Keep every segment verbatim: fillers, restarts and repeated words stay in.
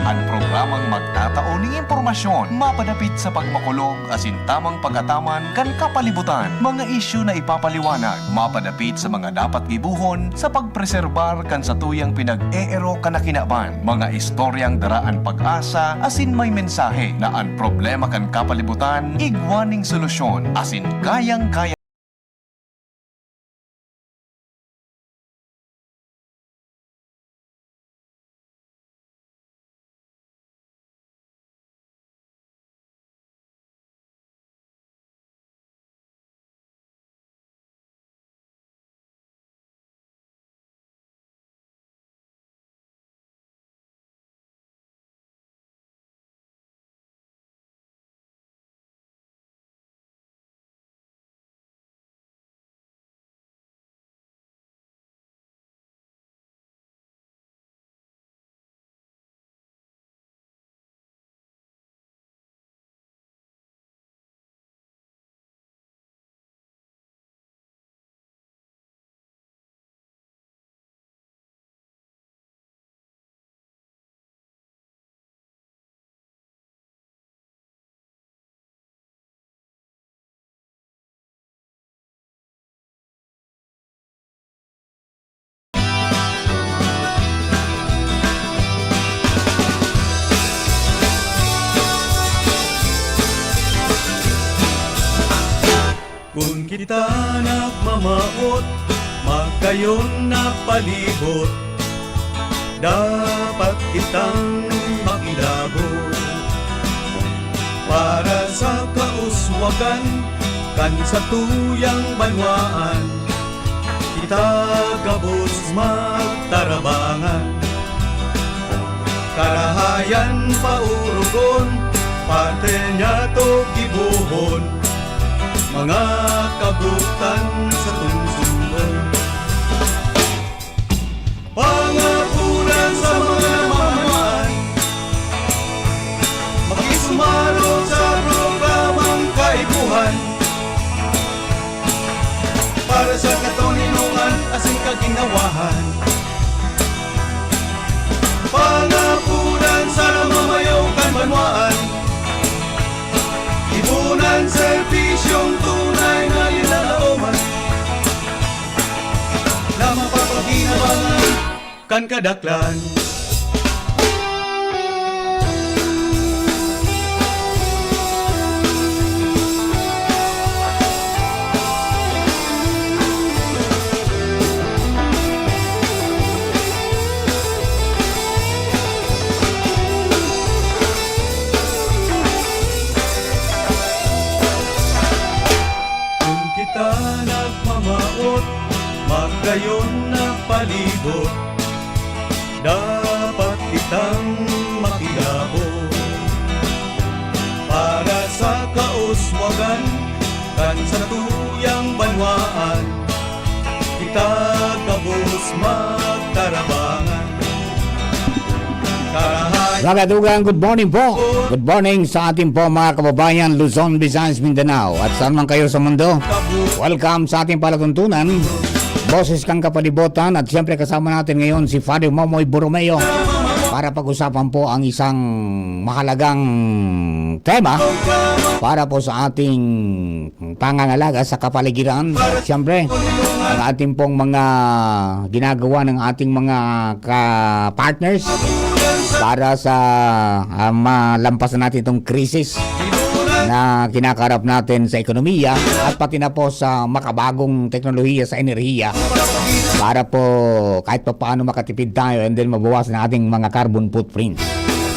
An programang magtatao nin impormasyon mapadapit sa pagmakulog asin tamang pag-ataman kan kapalibutan, mga isyu na ipapaliwanag mapadapit sa mga dapat gibohon sa pagpreserbar kan satuyang pinag-eerok kan kinaban, mga istoryang dara an pag-asa asin may mensahe na an problema kan kapalibutan igwa nin solusyon asin kayang-kaya Kun kita nagmamawot, magayon na palibot, dapat kitang makilabot para sa kauswagan kan satuyang banwaan. Kita gabos magtarabangan, karahayan paurugon, parte niyato gibohon, mga kabutan sa tungsungon. Pangapuran sa mga namamanwaan, makisumarog sa programang kaipuhan para sa katoninongan asin kaginhawahan. Pangapuran sa namamayo kan banwaan, ipunan serbisyong tunay na linalaoman na mapapakinabangan kan kadaklan. Kun kita nagmamawot, magayon na palibot, dapat kitang makilabot para sa kauswagan kan satuyang banwaan. Kita gabos magtarabangan. Karahay Mga katugang, good morning po. Good morning sa ating po mga kababayan, Luzon, Visayas, Mindanao, at saan man kayo sa mundo. Welcome sa ating palatuntunan, Boses kan Kapalibotan, at siyempre kasama natin ngayon si Father Momoy Borromeo para pag-usapan po ang isang mahalagang tema para po sa ating pangangalaga sa kapaligiran. At siyempre, ang ating pong mga ginagawa ng ating mga ka-partners para sa, ah, malampasan natin itong krisis na kinakaharap natin sa ekonomiya at pati na po sa makabagong teknolohiya sa enerhiya para po kahit pa paano makatipid tayo and then mabawasan ang ating mga carbon footprint.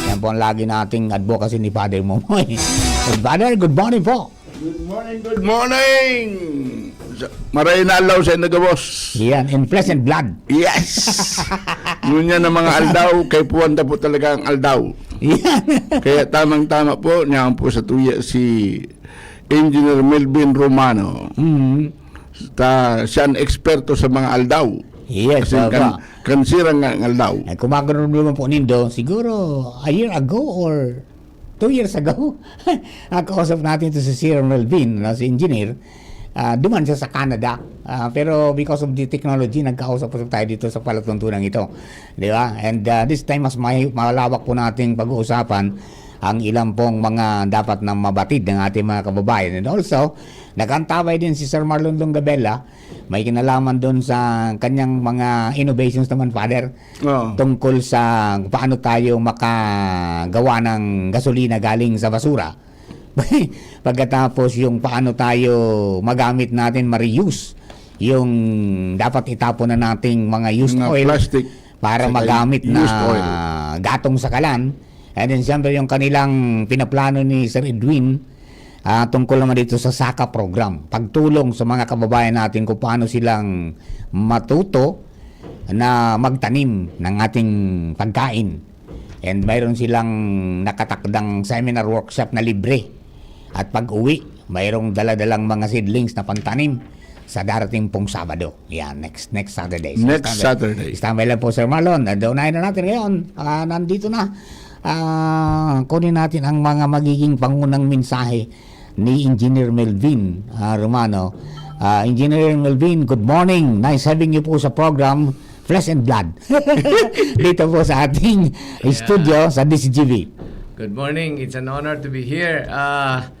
Yan po ang lagi nating advocacy ni Father Momoy. Father, good morning po. Good morning, good morning! Sa-, maray na aldaw sa inyo gabos. Yan, in flesh and blood. Yes! Ngunyan na mga aldaw, kaipuhan ta po talaga ang aldaw. Yan. Kaya tamang-tama po, niyan po sa tuya si Engineer Melvin Romano. Mm. Ta, siya ang eksperto sa mga aldaw. Yes, Kasi tama. kan, kan sira nga ang aldaw. Ay, kung magkaroon naman po nindo, siguro a year ago or two years ago, nakausap natin ito si Sir Melvin, no, si engineer. ah, duman siya sa Canada. Ah, pero because of the technology, nagkausap po tayo dito sa palatuntunan ito. Di ba? And, ah, this time, mas may, malawak po nating pag-uusapan ang ilang pong mga dapat na mabatid ng ating mga kababayan. And also, nag-antabay din si Sir Marlon Longabella, may kinalaman doon sa kanyang mga innovations naman, Father, Oo. tungkol sa paano tayo makagawa ng gasolina galing sa basura. Pagkatapos, yung paano tayo magamit natin, ma-reuse yung dapat itapon na nating mga used Mga oil plastic. para Saka magamit na used oil. gatong sa kalan. And then, siyempre, yung kanilang pinaplano ni Sir Edwin, ah, tungkol naman dito sa saka program. Pagtulong sa mga kababayan natin kung paano silang matuto na magtanim ng ating pagkain. And mayroon silang nakatakdang seminar workshop na libre. At pag-uwi, mayroong daladalang mga seedlings na pantanim sa darating pong Sabado. Yan, next next Saturday. So, Next standby, Saturday. standby lang po, Sir Marlon. Ah, unahin na natin ngayon. Ah, nandito na. Ah, kunin natin ang mga magiging pangunang mensahe ni Engineer Melvin, ah, Romano. Ah, Engineer Melvin, good morning. Nice having you po sa program, Flesh and Blood. Dito po sa ating Yeah. studio sa D C G V. Good morning. It's an honor to be here. Ah,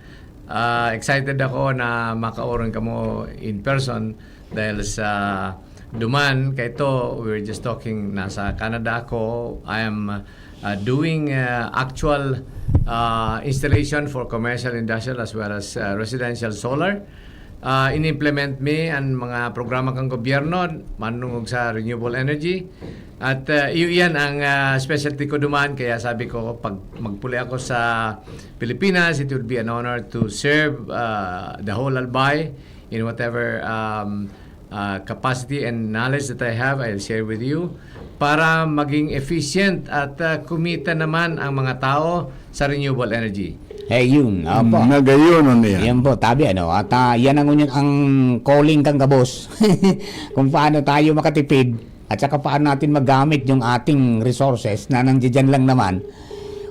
ah, excited ako na makaurong kamo in person dahil sa duman kaito, we're just talking, nasa Canada ako. I am, ah, doing, ah, actual, ah, installation for commercial, industrial, as well as, ah, residential solar. Ah, in-implement mi an mga programa kan gobyerno manungod sa renewable energy. At, ah, iyo iyan ang, ah, specialty ko duman. Kaya sabi ko, pag magpuli ako sa Pilipinas, it would be an honor to serve, ah, the whole Albay in whatever, um, ah, capacity and knowledge that I have, I'll share with you para maging efficient at, ah, kumita naman ang mga tao sa renewable energy. Eh, yun, opo. Mm, nagayon, ano yan? Yan po, tabi, ano, at, ah, yan ang, ang calling kan gabos. Kung paano tayo makatipid at saka paano natin magamit yung ating resources na nandiyan lang naman.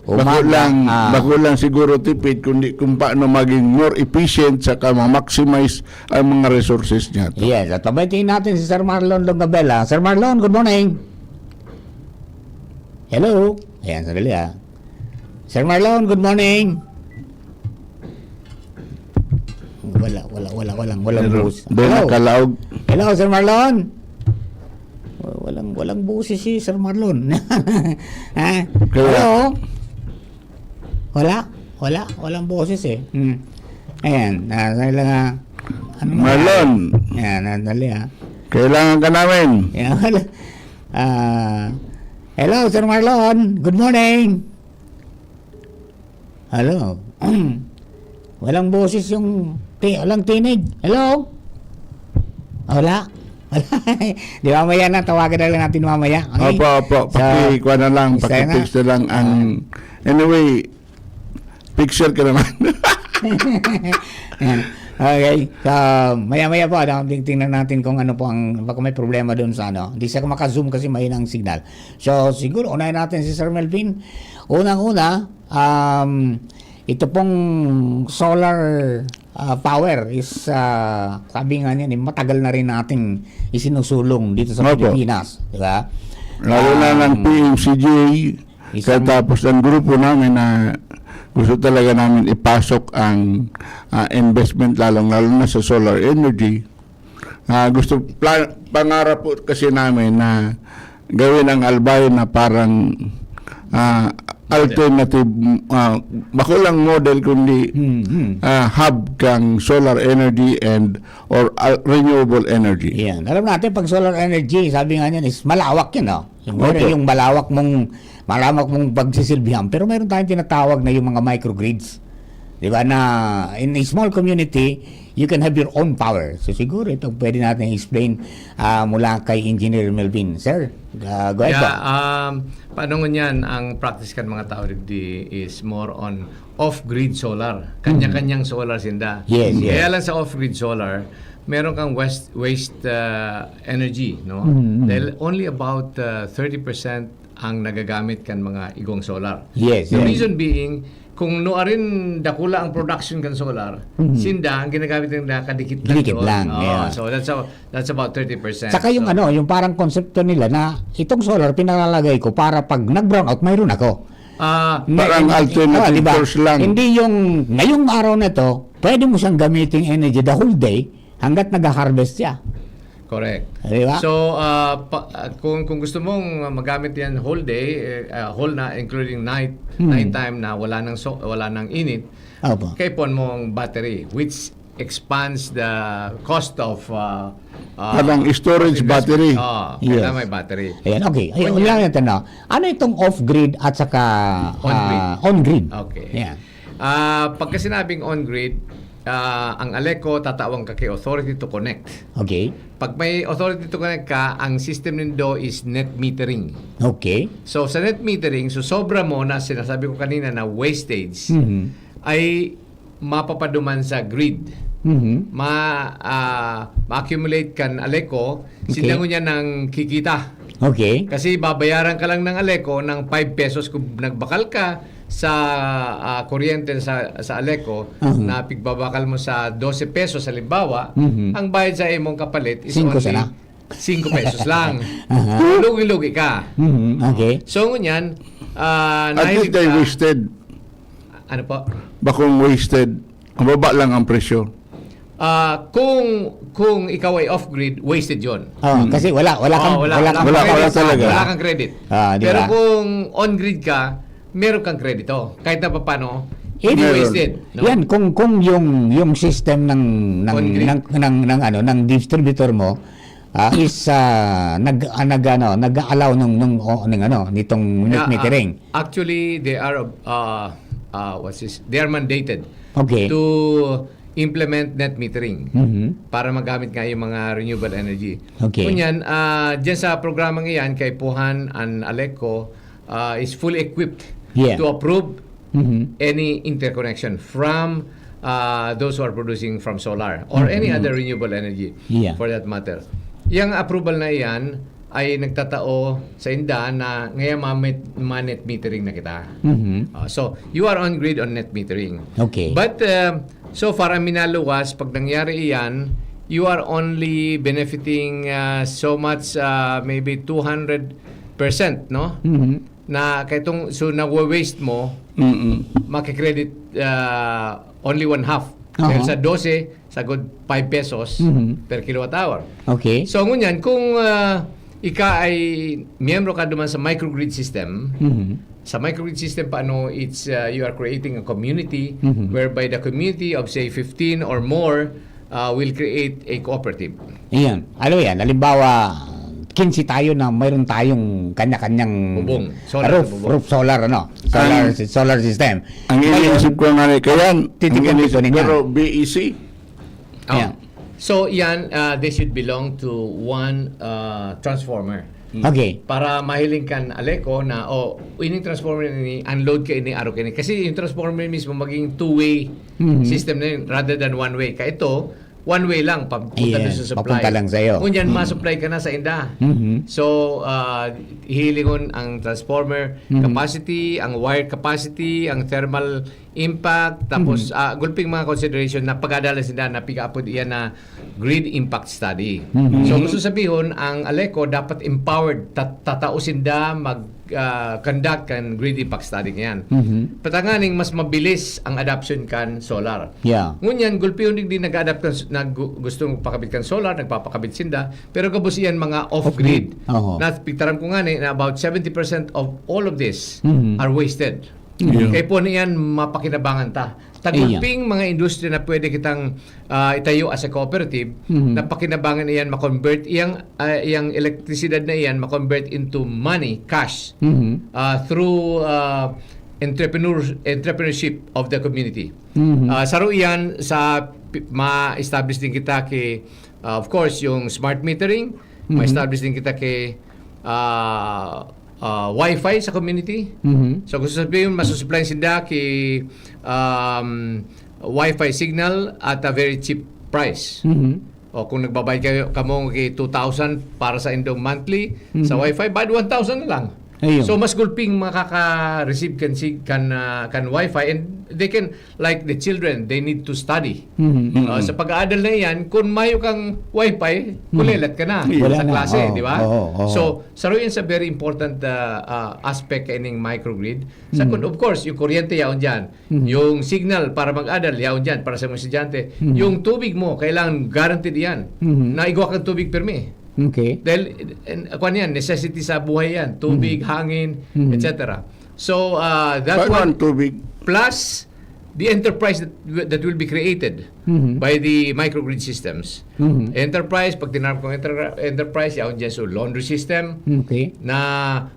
Bako Umaga, lang, ah. bako lang siguro tipid, kundi kung paano maging more efficient saka ma-maximize ang mga resources niya. Yes, at pabaitiin natin si Sir Marlon Longabella. Sir Marlon, good morning. Hello? Ayan, sandali, ah. Sir Marlon, good morning. Wala, wala, wala, walang, walang Pero, boses. doon Hello? nakalaog. Hello, Sir Marlon? Wa-, walang, walang boses si Sir Marlon. Ha? Kaya Hello? Wala, wala, walang boses eh. Hmm. Ayan, ah, sandali lang, ah. Ano nga? Marlon. Ayan, sandali, ah. Kailangan ka namin. Ayan, wala. Ah, hello, Sir Marlon. Good morning. Hello. Walang boses yung ti-, walang tinig. Hello? Wala. Di mamaya na, tawagan na lang natin mamaya. Okay? Opo, opo. So, Paki-, kuha na lang, basta na. paki-fix na lang ang, Ah. anyway, picture ka naman. Ayan. Okay. So, maya-maya po, ano, ting-, tingnan natin kung ano po ang, baka may problema doon sa ano. Hindi siya maka-zoom kasi mahina ang signal. So, siguro, unahin natin si Sir Melvin. Unang-una, um, ito pong solar, ah, power is, ah, sabi nga niya, eh, matagal na rin nating isinusulong dito sa Opo. Pilipinas, di ba? Lalo na ng Um, P M C G, isang katapos ang grupo namin na gusto talaga namin ipasok ang, ah, investment, lalong-lalo na sa solar energy. Ah, gusto, pla-, pangarap po kasi namin na gawin ang Albay na parang, ah, alternative, ah, bako lang model, kundi, Hmm, hmm. ah, hub kang solar energy and, or, ah, renewable energy. Yan. Alam natin, pag solar energy, sabi nga niyan, is malawak yun, no? Siguro Opo. yung malawak mong, malawak mong pagsisilbihan. Pero meron tayong tinatawag na yung mga microgrids. Di ba? Na in a small community, you can have your own power. So siguro ito pwede natin explain, ah, mula kay Engineer Melvin. Sir, ah, go ahead Yeah, po. um, paano ngunyan ang practice kan mga tao digdi is more on off-grid solar. Kanya-kanyang solar sinda. Yes, yes. Kaya lang sa off-grid solar, meron kang west-, waste, ah, energy, no? Mm, mm. Dahil only about, ah, thirty percent ang nagagamit kan mga igwang solar. Yes, The yes. reason being, kung nuarin dakula ang production kan solar, Mhm. sinda, ang ginagamit nila kadikit lang Dikit doon. lang, Oo, yeah. So that's a, that's about thirty percent. Saka yung So, ano, yung parang konsepto nila na itong solar pinalalagay ko para pag nag-brown out, mayroon ako. ah, Na- Parang hindi- alternative ah, di ba? source lang. Hindi yung ngayong araw na to, pwede mo siyang gamitin energy the whole day hanggat nag-harvest siya. Correct. Di ba? So, ah, pa- ah, kung kung gusto mong magamit yan whole day, eh, ah, whole na, including night, Hmm. night time na wala nang so, wala nang init, Opo. kaipon mo ang battery, which expands the cost of uh, uh, Parang storage investment. battery. Ah, Yes. kailangan may battery. Ayan, okay. Ayun, Kunya- lang natin, no? Ano itong off-grid at saka On-grid. ah, on-grid? Okay. Yeah. Ah, pagka sinabing on-grid, ah, ang Aleco tatawag ka kay authority to connect. Okay. Pag may authority to connect ka, ang system nindo is net metering. Okay. So sa net metering, so sobra mo na sinasabi ko kanina na wastage Mhm. ay mapapaduman sa grid. Mhm. Ma ah, ma-accumulate kan Aleco, Okay. sila ngunyan ang kikita. Okay. Kasi babayaran ka lang ng Aleco ng five pesos kung nagbakal ka sa ah, kuryente sa sa Aleco Mhm. na pigbabakal mo sa dose pesos halimbawa, Mhm. ang bayad sa imong kapalit is Singko only sana. singko pesos lang. Aha. Lugi-lugi ka. Mhm. Okay. So ngunyan, ah, At least nahilig they ka- wasted. Ano po? Bakong wasted. Ang baba lang ang presyo. Ah, kung kung ikaw ay off-grid, wasted 'yon. Oh, kasi wala wala kang Oh, wala, wala wala, kang wala, credit. wala talaga. Wala kang credit. Ah, di Pero ba? Kung on-grid ka, meron kang kredito. Kahit na paano, If- hindi Meron. wasted. No? Yan kung kung yung yung system ng ng On-grid. ng, ng, ng ano ng distributor mo ah, is ah, nag ah, nag ano nag-allow ng ng o- ng ano nitong net Yeah, ah, metering. Actually, they are uh, uh, what's this? They are mandated Okay. to implement net metering Mhm. para magamit nga yung mga renewable energy. Okay. Kunyan, ah, dyan sa programang iyan, kaipuhan, ang Aleco ah, is fully equipped Yeah. to approve Mhm. any interconnection from uh, those who are producing from solar or any Mhm. other renewable energy Yeah. for that matter. Yang approval na iyan ay nagtatao sa inda na ngayon ma-net, ma-net metering na kita. Mhm. Uh, so, you are on grid on net metering. Okay. But uh, so far, ang minaluwas, pag nangyari iyan, you are only benefiting uh, so much, uh, maybe two hundred percent, no? Mhm. Na kaitong, so nawa-waste mo, Mm-mm. makikredit uh, only one half. Dahil Aha. Sa dose, sagod five pesos Mhm. per kilowatt hour. Okay. So, ngunyan, kung uh, ika ay miyembro ka duman sa microgrid system, Mhm. sa microgrid system paano it's uh, you are creating a community Mhm. whereby the community of say fifteen or more uh, will create a cooperative. Ayan. Ano yan? Halimbawa, quince tayo na mayroon tayong kanya-kanyang Bubong. Solar roof, sa bubong. Roof solar, ano? Solar, Ang- solar system. Ang iniisip ko nga ni kayan, ang Titignan iniisip, ko ninyo. Pero B E C, Oh. Yeah. So, yan, uh, they should belong to one uh, transformer. Okay. Para mahiling kan Aleco na, oh, ining transformer ini, unload ka ini, aro ka ini. Kasi yung transformer mismo, maging two-way Mhm. system na yun rather than one-way. Ka ito, one-way lang, papunta Yeah, doon sa supply. papunta lang sa'yo. Ngunyan, Mhm. ma-supply ka na sa inda. Mhm. So, uh, hihilingon ang transformer Mhm. capacity, ang wire capacity, ang thermal impact, tapos Mhm. ah, gulping mga consideration na pag-adala sila na piga-apod iyan na grid impact study. Mhm. So gusto sabihon, ang Aleco dapat empowered, tat- tatao sinda mag ah, conduct kan grid impact study ngayon. Mhm. Patanganing mas mabilis ang adoption kan solar. Yeah. Ngunyan, gulpihon digdi nag-adapt kan, nag, gusto magpakabit kan solar, nagpapakabit sinda, pero gabos iyan mga off-grid. Off-grid. Oho. Na pigtaram ko nga ni, na about seventy percent of all of this Mhm. are wasted. Yeah. Kaya po niyan mapakinabangan ta. Tagulping mga industriya na pwede kitang ah, itayo as a cooperative, Mhm. na pakinabangan iyan, ma-convert iyang, ah, iyang elektrisidad na iyan, ma-convert into money, cash, Mhm. ah, through ah, entrepreneur, entrepreneurship of the community. Mhm. Ah, saro iyan sa pi- ma-establish din kita kay, ah, of course, yung smart metering, Mhm. ma-establish din kita kay ah, ah, wifi sa community. Mhm. So, gusto sabihin, masusupply sinda ki um, wifi signal at a very cheap price. Mhm. O kung nagbabayad kayo, kamo ki two thousand para sa indong monthly sa Mhm. wifi, bayad one thousand na lang. Ayun. So, mas gulping makaka-receive kan sig-, kan, ah, kan wifi, and they can, like the children, they need to study. Mhm. Mm. Ah, sa pag-aadal na iyan, kung mayo kang wifi, kulelat ka na Wala sa na. klase, Oo, di ba? oo, oo. So, saro yan sa very important ah, ah, aspect kaining microgrid. Sa Mhm. kun, of course, yung kuryente yaon dyan. Mhm. Yung signal para mag-adal, yaon dyan, para sa mga estudyante. Mhm. Yung tubig mo, kailangan guaranteed yan. Mhm. Na igwa kang tubig pirmi. Okay. Dahil, and, kwan yan, necessity sa buhay yan. Tubig, Mhm. hangin, Mhm. et cetera. So, uh, that Paano one, ang tubig? plus the enterprise that, that will be created Mhm. by the microgrid systems. Mhm. Enterprise, pag tinawag kong enter- enterprise, yaon dyan sa laundry system Okay. na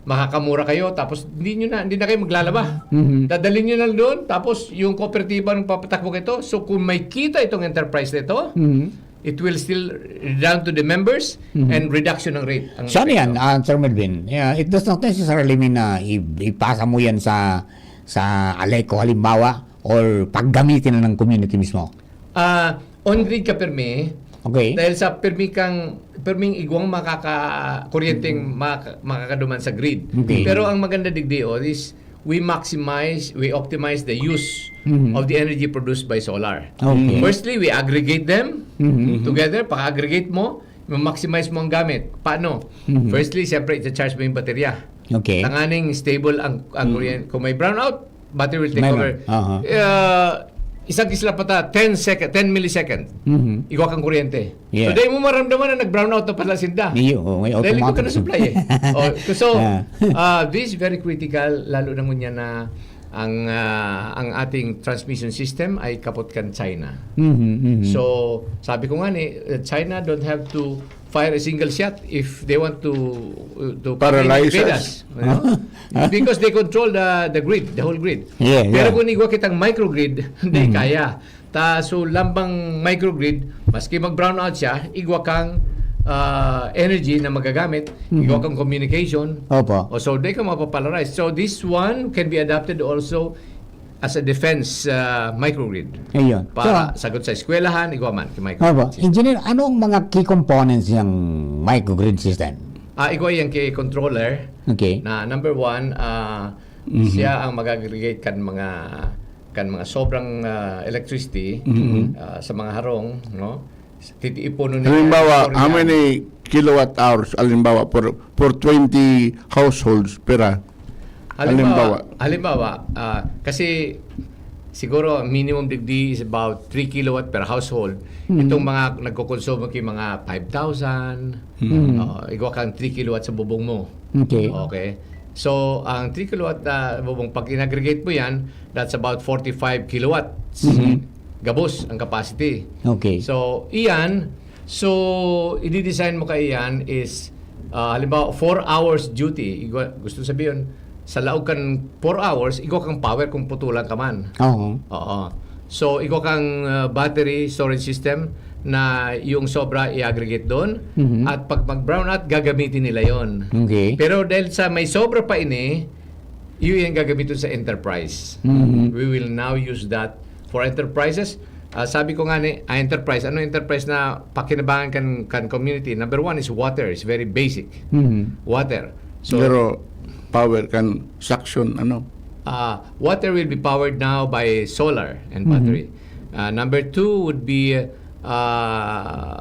makakamura kayo, tapos hindi nyo na, hindi na kayo maglalaba. Mhm. Dadalhin nyo na doon, tapos yung kooperatiba ng papatakbo ito. So, kung may kita itong enterprise na ito, Mhm. it will still down to the members Mhm. and reduction ng rate. Ang So ano yan, epekto. ah, Sir Melvin? Yeah, it does not necessarily mean na i- ipasa mo yan sa sa Aleco halimbawa or paggamitin na ng community mismo. Ah, on grid ka pirmi, Okay? dahil sa pirmi kang pirming igwang makaka kuryenteng mak- makakaduman sa grid. Okay. Pero ang maganda digdi, oh, is we maximize, we optimize the use Mhm. of the energy produced by solar. Okay. Firstly, we aggregate them Mhm. together, paka-aggregate mo, ma-maximize mo ang gamit. Paano? Mhm. Firstly, siyempre, i-charge mo yung baterya. Okay. Tanganing stable ang, ang Mhm. kuryente. Kung may brownout, battery will take Meron. over. Aha. Uh, isang isla pa ta, ten second, ten millisecond. Mhm. Igwa kang kuryente. Yeah. So, dahil mo maramdaman na nag-brownout na pala sinda. Iyo, may Dahil ikaw ka automatic. na-supply eh. Oh, so, Ah. uh, this is very critical, lalo na ngunyan na ang ah, ang ating transmission system ay kapot kan China. Mhm, mhm. So, sabi ko nga ni, uh, China don't have to fire a single shot if they want to uh, to Paralyze invade us. us. You know? Because they control the the grid, the whole grid. Yeah, Pero yeah. kung igwa kitang microgrid, hindi Mhm. kaya. Ta, so lambang microgrid, maski mag-brownout siya, igwa kang ah, energy na magagamit, Mhm. igwa kang communication. Opo. O, so, di ka mapapolarize. So, this one can be adapted also as a defense uh, microgrid. Ayun. Para So, sagot sa eskwelahan, igwa man, kay Opo. microgrid. Engineer, ano ang mga key components ng microgrid system? Ah, igwa yan kay controller Okay. na number one, ah, Mhm. siya ang mag-aggregate kan mga kan mga sobrang ah, electricity Mhm. ah, sa mga harong, no? Titiiponon nila Halimbawa, yan. how many kilowatt hours? Halimbawa, for, for twenty households, pera. Halimbawa, halimbawa, ah, kasi siguro minimum digdi is about three kilowatt per household. Mhm. Itong mga nagkokonsumo kay mga five thousand, Mhm. oh, igwa kang three kilowatt sa bubong mo. Okay. Okay. So, ang three kilowatt na bubong, pag in-aggregate mo yan, that's about forty-five kilowatts. Mhm. Gabos ang capacity. Okay. So, iyan, so, i-design mo ka iyan is, ah, halimbawa, four hours duty. Igwa, gusto sabihin, sa laog kan four hours, igwa kang power kung putulan ka man. Oo. Oo. So, igwa kang ah, battery storage system na yung sobra i-aggregate doon. Mhm. At pag mag-brownout, gagamitin nila yon. Okay. Pero dahil sa may sobra pa ini, yun yung gagamitin sa enterprise. Mhm. We will now use that for enterprises. Ah, sabi ko nga ni, ah, enterprise, ano enterprise na pakinabangan kan, kan community? Number one is water. It's very basic. Mhm. Water. So, Pero power kan suction, ano? ah, water will be powered now by solar and Mhm. battery. Ah, number two would be, ah,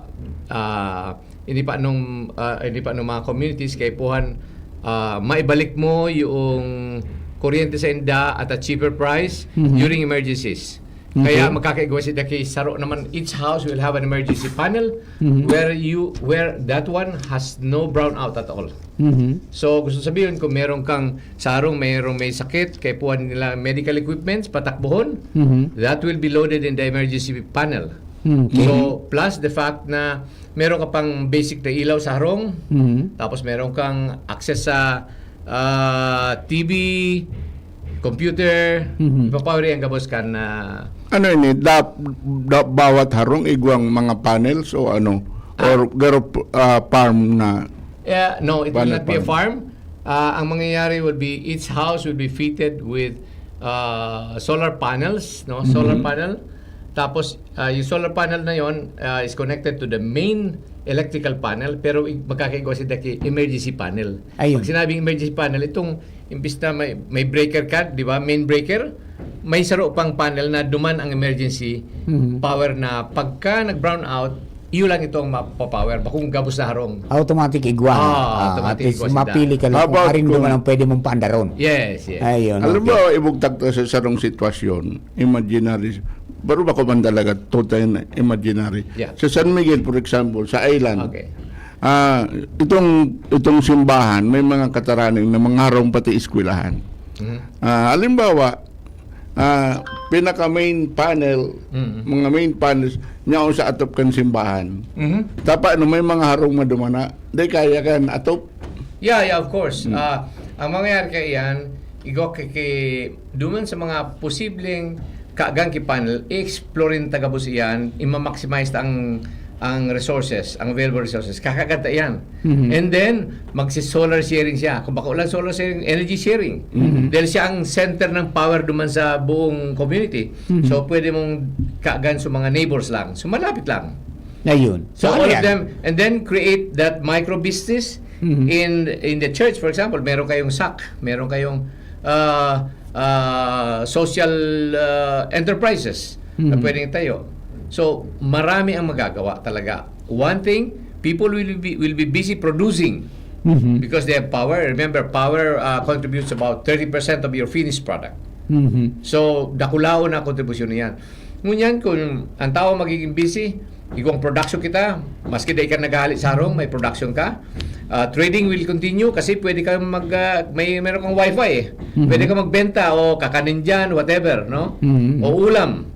ah, hindi pa nung, ah, hindi pa nung mga communities kay puhan, ah, maibalik mo yung kuryente sa inda at a cheaper price Mhm. during emergencies. Okay. Kaya magkakaigwa sila kay saro naman, each house will have an emergency panel Mhm. where you where that one has no brownout at all. Mhm. So, gusto sabihin, kung meron kang sarong, meron may sakit, kay puwan nila medical equipments, patakbuhon, Mhm. that will be loaded in the emergency panel. Okay. So, plus the fact na meron ka pang basic na ilaw sa harong, Mhm. tapos meron kang access sa ah, T V, computer, Mhm. ipapower yan gabos kan ah, Ano ini? Dap, dap, bawat harong igwang mga panels o ano? Or garo ah, farm na? Yeah, no, it will Panel, not be a panel. farm. Uh, ang mangyayari would be each house will be fitted with uh, solar panels, no? Solar Mhm. panel. Tapos, ah, yung solar panel na yon, ah, is connected to the main electrical panel, pero i-, magkakaigwa sila ki emergency panel. Ayun. Pag sinabing emergency panel, itong imbis na may, may breaker ka, di ba? Main breaker, may saro pang panel na duman ang emergency Mhm. power na pagka nag-brown out, iyo lang ito ang mapapower. Bakong gabos na harong. Automatic igwa. Ah, Ah, automatic at least igwa sila. mapili ka lang How kung about arin kung naman ang pwede mong paandaron. Yes, yes. Ayun, Alam okay. mo, ibugtak ta sa sarong sitwasyon, imaginary, pero bako man talaga, total na imaginary. Yeah. Sa San Miguel, for example, sa island, Okay. ah, itong, itong simbahan, may mga kataraning na mangarong pati eskwelahan. Mhm. Ah, halimbawa, ah, pinaka main panel, Mhm. mga main panels, niya sa atop kan simbahan. Mhm. Tapa, no, may mga harong madumana, di kaya kan atop. Yeah, yeah, of course. Hmm. Ah, ang mangyayari kaya yan, igo ki, ki, duman sa mga posibleng kagang ki panel, i-explore ta gabos iyan, i-maximize ta ang, ang resources, ang available resources. Kakagan ta iyan. Mhm. And then, magsi-solar sharing siya. Kung bako lang solar sharing, energy sharing. Mhm. Dahil siya ang center ng power duman sa buong community. Mhm. So, pwede mong kagan sa mga neighbors lang. So, malapit lang. Ayun. So, So, ano all of yan? them, and then create that micro business Mhm. in, in the church, for example. Meron kayong sac, meron kayong, ah, ah, social, ah, enterprises na Mhm. pwedeng itayo. So, marami ang magagawa talaga. One thing, people will be, will be busy producing Mhm. because they have power. Remember, power, ah, contributes about thirty percent of your finished product. Mhm. So, dakulaon na kontribusyon niyan. Ngunyan, kung ang tao magiging busy, igwang production kita, maski dai ka naghahali sa harong, may production ka. Ah, trading will continue kasi pwede kang mag, ah, may, meron kang wifi eh. Mhm. Pwede kang magbenta o kakanin dyan, whatever, no? Mhm. O ulam.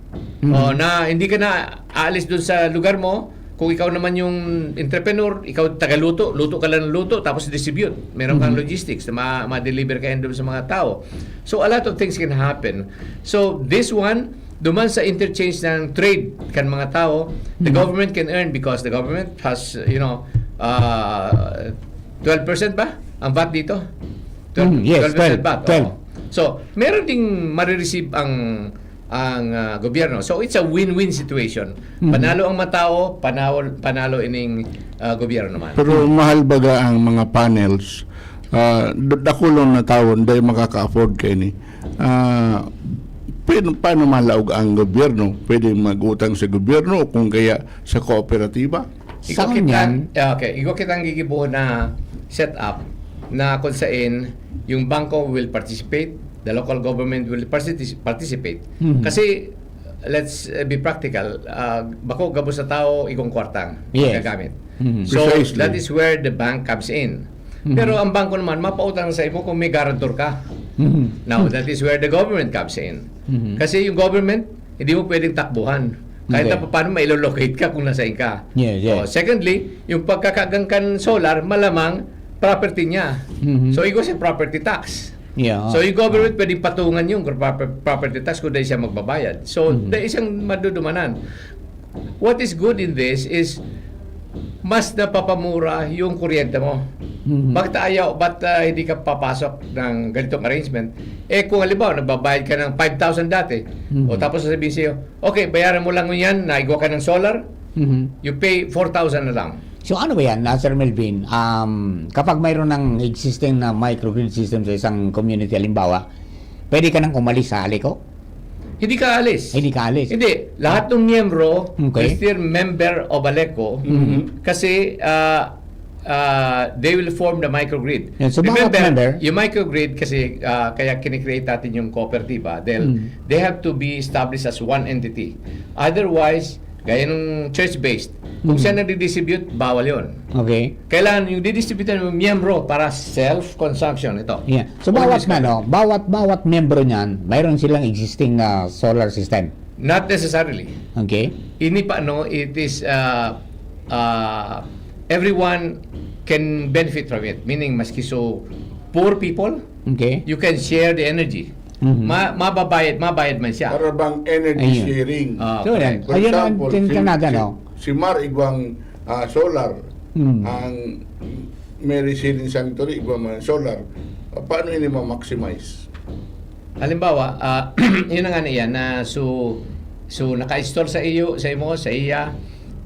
Mhm. O na hindi ka na aalis dun sa lugar mo. Kung ikaw naman yung entrepreneur, ikaw tagaluto, luto ka lang ng luto, tapos distribute. Meron kang Mhm. logistics na ma-, ma-deliver ka yan dun sa mga tao. So, a lot of things can happen. So, this one, duman sa interchange ng trade kan mga tao, the Mhm. government can earn because the government has, you know, uh, twelve percent ba ang vat dito? Twelve, Mhm, yes, twelve percent twelve, vat, twelve. Oo. So, meron ding marireceive ang, ang, ah, gobyerno. So, it's a win-win situation. Mhm. Panalo ang mga tao, panalo, panalo ining, ah, gobyerno naman. Pero mahal baga ang mga panels, ah, d-, dakulon na tawo, dai makaka-afford kaini. Ah, pin-, paano malaog ang gobyerno? Pwede mag-utang sa gobyerno o kung kaya sa kooperatiba? Sa Igwa kita, ngunyan ah, okay, igwa kitang gigibohon na setup na kung sain yung bangko will participate, the local government will particip-, participate. Mhm. Kasi, let's, uh, be practical, ah, bako gabos na tao, igwang kwartang Yes. magagamit. Mhm. So, Precisely. that is where the bank comes in. Mhm. Pero ang bangko naman, mapautang sa imo kung may guarantor ka. Mhm. Now, that is where the government comes in. Mhm. Kasi yung government, hindi mo pwedeng takbuhan. Kahit Okay. na paano, mailo-locate ka kung nasaan ka. Yes, yes. Oh, secondly, yung pagkakagang kan solar, malamang property niya. Mhm. So, igwa siya property tax. Yeah. So, yung government pwedeng patungan yung proper-, property tax kung dahil siya magbabayad. So, Mhm. dahil siyang madudumanan. What is good in this is mas napapamura yung kuryente mo. Mhm. Bakit ayaw, ba't, ah, hindi ka papasok ng ganitong arrangement? Eh, kung halimbawa, nagbabayad ka ng five thousand dati, Mhm. o tapos sasabihin sa'yo, "Okay, bayaran mo lang yan, naigwa ka ng solar, Mhm. you pay four thousand na lang." So, ano ba yan, ah, Sir Melvin? Um, kapag mayroon ng existing na microgrid system sa isang community, halimbawa, pwede ka nang umalis sa ALECO? Hindi ka alis. Hindi ka alis. Hindi. Lahat ng miyembro Okay. is still member of ALECO Mhm. kasi, ah, ah, they will form the microgrid. Yeah, so bawat Remember, member yung microgrid kasi, ah, kaya kinikreate natin yung kooperatiba dahil Mm. they have to be established as one entity. Otherwise, gaya nung church-based, kung Mm. siya nagdi-distribute, bawal yon. Okay. Kailangan yung didistribute ng miyembro para self-consumption ito. Yeah. So, Always bawat na, ganun. no, bawat, bawat miyembro niyan, mayroon silang existing na solar system? Not necessarily. Okay. Ini pa, no, it is, uh, uh, everyone can benefit from it. Meaning, maski so poor people, Okay. you can share the energy. Mhm. Ma-, mababayad, mabayad man siya. Para bang energy Ayun. sharing. Ah, So, correct. yan. For Ayun ang example, tin-, si, Canada, si, no? si Mar igwang, ah, solar, Mm. ang Mary Shelley Sanctuary, igwang mga solar. Ah, paano ini ma-maximize? Halimbawa, ah, yun na nga na yan, na so, So, naka-install sa iyo, sa imo, sa iya,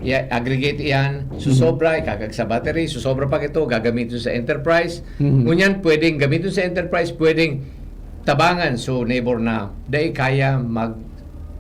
i-aggregate iyan. So, Mhm. sobra, ikagag sa battery. So, sobra pa ito, gagamitin sa enterprise. Mhm. Ngunyan, pwedeng gamitin sa enterprise, pwedeng tabangan. So, neighbor na, dai kaya mag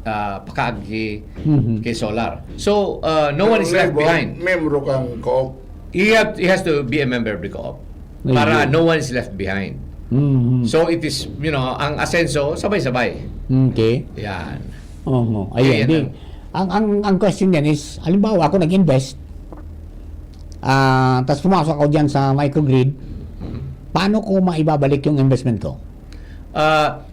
ah, pakaagi Mhm. kay solar. So, uh, no one is left Member- behind. Membro kang co-op. He, have, he has to be a member of the co-op Ayun. para no one is left behind. Mhm. So, it is, you know, ang asenso, sabay-sabay. Okay. Yan. Oo. Ayun, Ayan di. ang- Ang, ang, ang question niyan is, halimbawa, ako nag-invest, ah, tas pumasok ako dyan sa microgrid, paano ko maibabalik yung investment ko? Uh,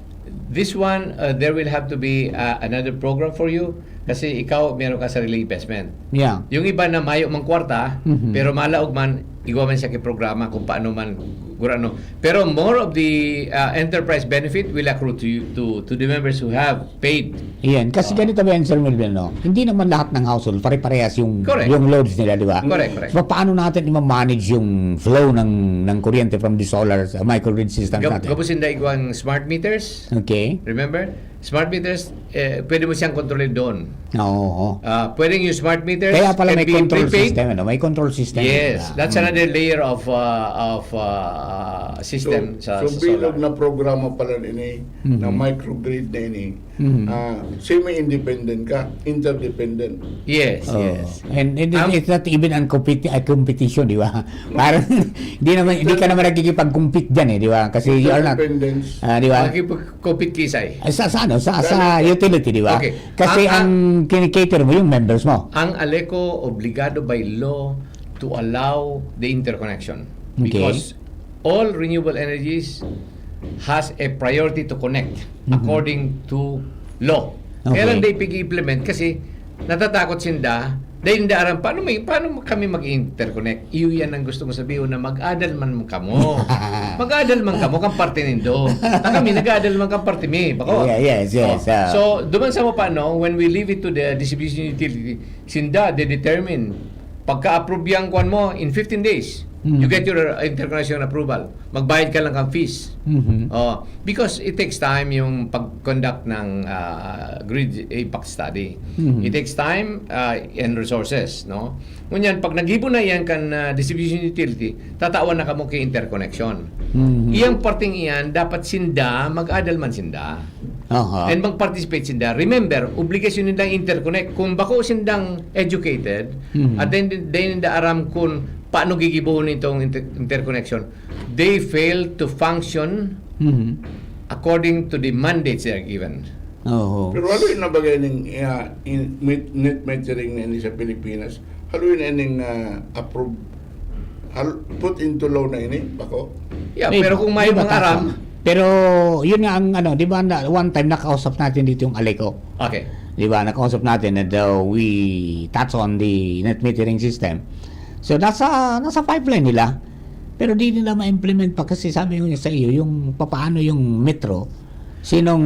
this one, uh, there will have to be uh, another program for you kasi ikaw, meron ka sariling investment. Yeah. Yung iba na mayo mang kwarta, Mhm. pero malaog man, igwa man siya kay programa kung paano man gurano. Pero more of the uh, enterprise benefit will accrue to you, to, to the members who have paid. Iyan. Kasi Oo. ganito ba yan, Sir Melvin, no? Hindi naman lahat ng household pare-parehas yung, Correct. yung loads nila, di ba? Correct, correct. So, paano natin i-manage yung flow ng, ng kuryente from the solar sa microgrid system Gab- natin? Gabos sinda igwang smart meters. Okay. Remember? Smart meters, eh, pwede mo siyang kontrolin doon. Oo. Ah, pwedeng yung smart meters Kaya pala can may be control prepaid. system, ano? May control system. Yes, Ah, that's mm. another layer of uh, of uh, system So, sa, so sa bilog solar. na programa pala ini Mhm. na microgrid na ini. Mhm. Ah, semi-independent ka, interdependent. Yes, Oh. yes. And, and Ang- it's not even a, competi- a competition, di ba? Parang, hindi naman, hindi ka naman nakikipag-compete dyan eh, di ba? Kasi you are not, Interdependence. ah, di ba? Makikipag-compete kisay. Ah, Sa, sa ano? Sa, sa Dahil- utility, di ba? Okay. Kasi Ang- ang, kinikater mo yung members mo. Ang ALECO obligado by law to allow the interconnection Okay. because all renewable energies has a priority to connect Mhm. according to law. Okay. Kaya lang di pag-implement kasi natatakot sinda, dahil hindi aram, paano, may, paano kami mag-interconnect? Iyo yan ang gusto mo sabihin na mag-adal man kamo. Mag-adal man kamo, kang parte nindo. Na kami, nag-adal man kang parte mi. Bako? Yeah, yes, yes, Oh. ah. So, duman sa mo paano, when we leave it to the distribution utility, sinda, they determine. Pagka-approve yang kwan mo, in fifteen days, Mm. you get your interconnection approval. Magbayad ka lang kang fees. Mhm. Oh, because it takes time yung pag-conduct ng ah, grid impact study. Mhm. It takes time ah, and resources, no? Ngunyan, pag naghibo na yan kan ah, distribution utility, tatawan na kamo kay interconnection. Mhm. Iyang parting iyan, dapat sinda, mag-adal man sinda. Aha. And mag-participate sinda. Remember, obligasyon nila interconnect. Kung bako sindang educated, Mhm. at then, then ninda aram kung paano gigibohon itong inter- interconnection, they fail to function Mhm. according to the mandates they are given. Oo. Pero haloy na bagay ning ah, in, met- net metering na ini sa Pilipinas, haloy na ining ah, approve, hal, put into law na ini, bako? Yeah, May- pero kung may may mga batas aram, na. Pero yun nga ang ano, di ba, na, one time nakausap natin dito yung ALECO. okay. Di ba, nakausap natin na daw we touch on the net metering system. So, nasa, nasa pipeline nila. Pero di nila ma-implement pa kasi sabi ko sa iyo, yung papaano yung metro, sinong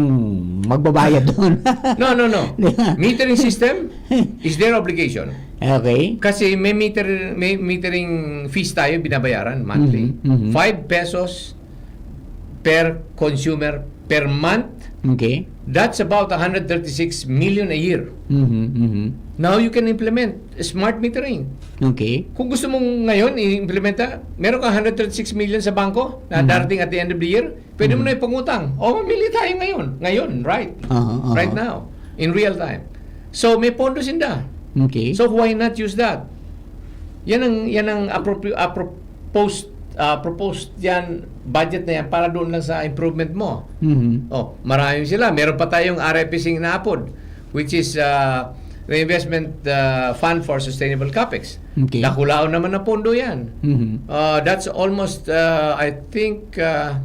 magbabayad doon? No, no, no. Di ba? Metering system is their obligation. Okay. Kasi may meter may metering fees tayo binabayaran monthly. Mhm, mhm. Five pesos per consumer per month. Okay. That's about one hundred thirty-six million a year. Mhm, mhm. Now you can implement smart metering. Okay. Kung gusto mong ngayon i-implementa, meron kang one hundred thirty-six million sa bangko na Mhm. darating at the end of the year, pwede mo Mhm. na ipangutang. O, mamili tayo ngayon. Ngayon, right? Aha, aha. Right now. In real time. So, may pondo sinda. Okay. So, why not use that? Yan ang, yan ang appropriate, proposed, ah, proposed yan, budget na yan para doon lang sa improvement mo. Mhm. Oh, marami sila. Meron pa tayong R F S ing inaapod, which is uh, Reinvestment uh, Fund for Sustainable Capex. Okay. Dakulaon naman na pondo yan. Mhm. Uh, that's almost, uh, I think, uh,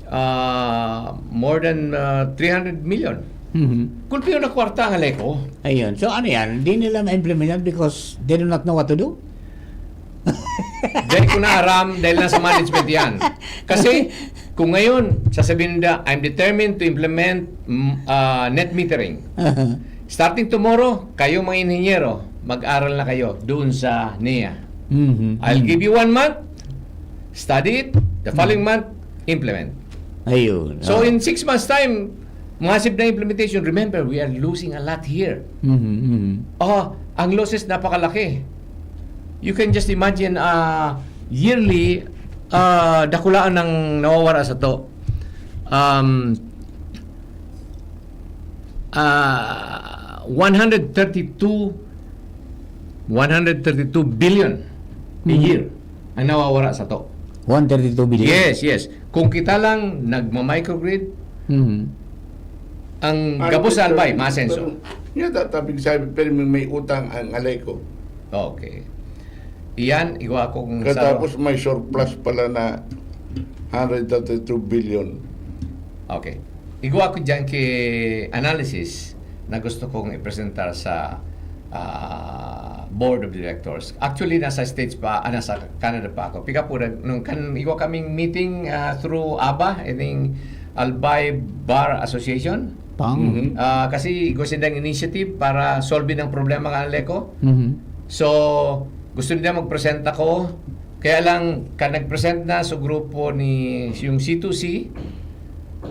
uh, more than uh, three hundred million. Mhm. Gulpi na kwarta ang ALECO. Ayun. So, ano yan? Di nila ma-implement yan because they do not know what to do? Dahil ko naaram, dahil nasa management yan. Kasi, kung ngayon, sasabihin nila, "I'm determined to implement mm, uh, net metering." Aha. Starting tomorrow, kayo mga inhenyero, mag-aral na kayo doon sa NEA. Mhm. I'll Mhm. give you one month, study it, the following month, implement. Ayun. So Oh. in six months time, massive na implementation. Remember, we are losing a lot here. Mhm, mhm. Oh, ang losses napakalaki. You can just imagine, uh, yearly, uh, dakulaan ng nawawara sa to. Um, uh, one hundred thirty-two, one hundred thirty-two billion a Mhm. year ang nawawara sa to. One thirty-two billion? Yes, yes. Kung kita lang nagma-microgrid, Mhm. ang Ano gabos sa ito? Albay, masenso. Pero, yun, tatabig sabi, pero may, may utang ang Aleco. Okay. Iyan, igwa ko kung sa... Katapos may surplus pala na one hundred thirty-two billion. Okay. Igwa ko dyan kay analysis na gusto kong ipresentar sa ah, board of directors. Actually, nasa States pa, ah, nasa Canada pa ako. Pika po, nung kan, igwa kaming meeting ah, through ABA, ining Albay Bar Association. Pang. Mhm. Ah, kasi igwa sindang initiative para solve ang problema kan Aleco. Mhm. So, gusto nila mag-present ako. Kaya lang, kan nag-present na sa grupo ni yung C two C,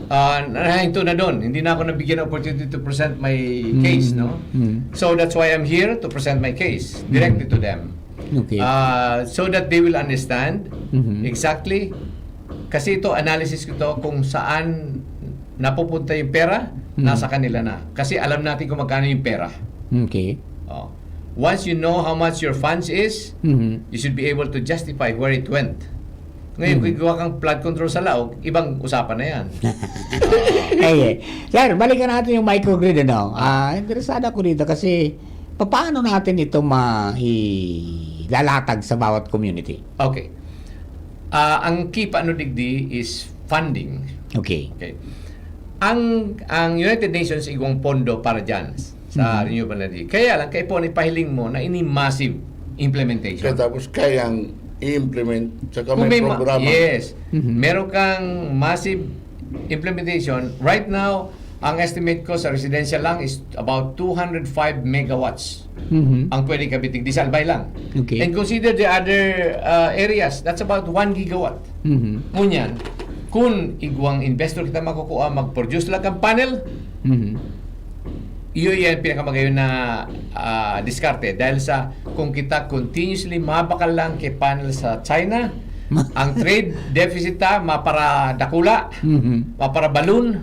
ah, nahinto na doon. Hindi na ako nabigyan ng opportunity to present my case, Mm, no? mm. So, that's why I'm here to present my case directly to them. Okay. Ah, so that they will understand Mhm. exactly. Kasi ito, analysis ko to kung saan napupunta yung pera, Mhm. nasa kanila na. Kasi alam natin kung magkano yung pera. Okay. Oh. Once you know how much your funds is, Mhm. you should be able to justify where it went. Ngayon, Mhm. kung gawa kang flood control sa Laog, ibang usapan na yan. Eh, eh. Sir, balikan natin yung microgrid, ano? Ah, interesado ako dito kasi paano natin ito mailalatag sa bawat community? Okay. Ah, ang key pa ano digdi is funding. Okay. Okay. Ang ang United Nations igwang pondo para diyan sa Mhm. renewable energy. Kaya lang kay po ipahiling mo na ini massive implementation. Katapos kayang i-implement sa Kung may may ma- programa. Yes. Mhm. Meron kang massive implementation. Right now, ang estimate ko sa residential lang is about two hundred five megawatts Mhm. ang pwede kabitig di sa Albay lang. Okay. And consider the other uh, areas, that's about one gigawatt. Mhm. Ngunyan, kung igwang investor kita makukuha, mag-produce lang kang panel, Mhm. iyo yan pinakamagayon na ah, diskarte. Dahil sa kung kita continuously mabakal lang kay panel sa China, ang trade deficit ta maparadakula, Mhm. maparabalon,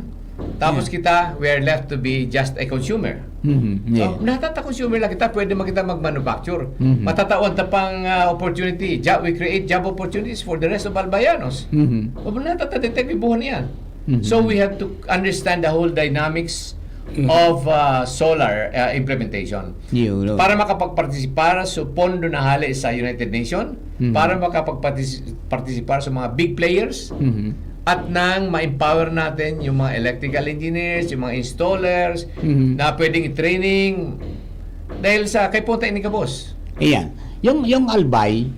tapos Yeah. kita, we are left to be just a consumer. Mhm. Yeah. Oh, natata consumer lang kita, pwede man kita mag-manufacture. Mhm. Matatawan ta pang ah, opportunity. Job, we create job opportunities for the rest of Albayanos. Mhm. O natata detect ibuhan yan. Mhm. So we have to understand the whole dynamics Mhm. of ah, solar ah, implementation. Yun, no? Para makapagpartisipar sa pondo na hali sa United Nations, Mhm. para makapagpartisipar sa mga big players, Mhm. at nang ma-empower natin yung mga electrical engineers, yung mga installers, Mhm. na pwedeng i-training. Dahil sa kay punta ini ka boss. Iyan. Yung yung Albay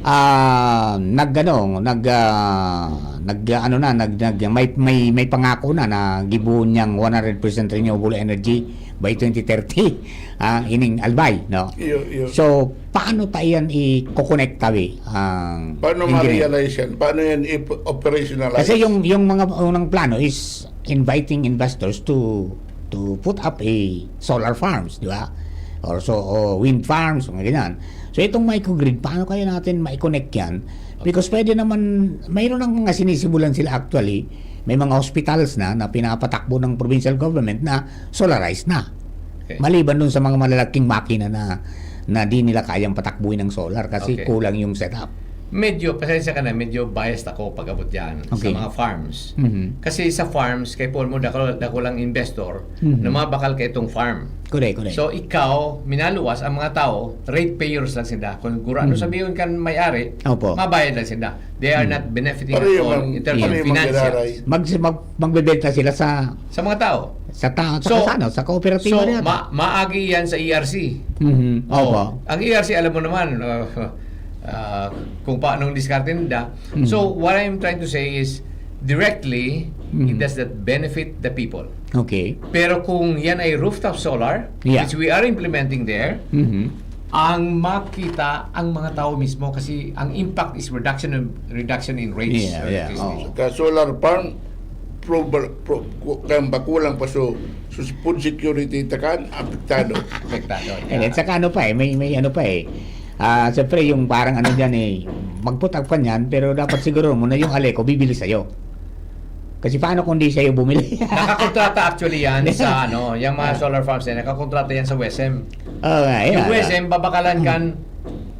ah nag ano, nag ah, nag ano na, nag, nag may may may pangako na na gibuon niyang one hundred percent renewable energy by twenty thirty. Ah, ining Albay, no? Iyo, iyo. So, paano ta iyan i-connect tabi ang Paano engineer? Ma-realize yan? Paano yan i-operationalize? Kasi yung yung mga unang plano is inviting investors to to put up a solar farms, di ba? Or so o wind farms, mga ganyan. So itong microgrid, paano kaya natin ma-connect yan? Because pwede naman, mayroon ng mga sinisimulan sila actually. May mga hospitals na na pinapatakbo ng provincial government na solarized na. Okay. Maliban dun sa mga malalaking makina na na di nila kayang patakbuhin ng solar kasi Okay. kulang yung setup. Medyo, pasensya ka na, medyo biased ako pag-abot dyan Okay. sa mga farms. Mhm. Kasi sa farms, kay Paul mo, dakul, dakulang investor Mhm. na mabakal ka itong farm. Correct, correct. So, ikaw, minaluwas ang mga tao, ratepayers lang sila. Kung gurano Mhm. sabihin kan may-ari, Opo. mabayad lang sila. They are Mhm. not benefiting Pareho at all mang- in terms of pareho financials. mangyayari. Mag, mag, magbebenta sila sa Sa mga tao. sa ta, sa, So, sa, ano, sa kooperatiba so, na yata. ma- maagi yan sa E R C. Mhm. Oo. Opo. Ang E R C, alam mo naman, uh, uh, kung paano ang diskarte nila. Mm. So, what I'm trying to say is, directly, Mm. it does not benefit the people. Okay. Pero kung yan ay rooftop solar, Yeah. which we are implementing there, Mhm. ang makita ang mga tao mismo kasi ang impact is reduction in, reduction in rates. Yeah, or yeah. electricity. Oo. Ka solar farm, pro-, pro-, ku-, kaya ba kulang pa so, so food security ta kan apektado. Apektado. And at saka ano pa eh, may, may ano pa eh. Ah, siyempre yung parang ano dyan eh, magputak pa niyan, pero dapat siguro mo na yung Aleco bibili sa'yo. Kasi paano kung di sa'yo bumili? Nakakontrata actually yan sa ano, yung mga solar farms na nakakontrata yan sa WESM. Oo nga, yeah. Yung WESM, babakalan kan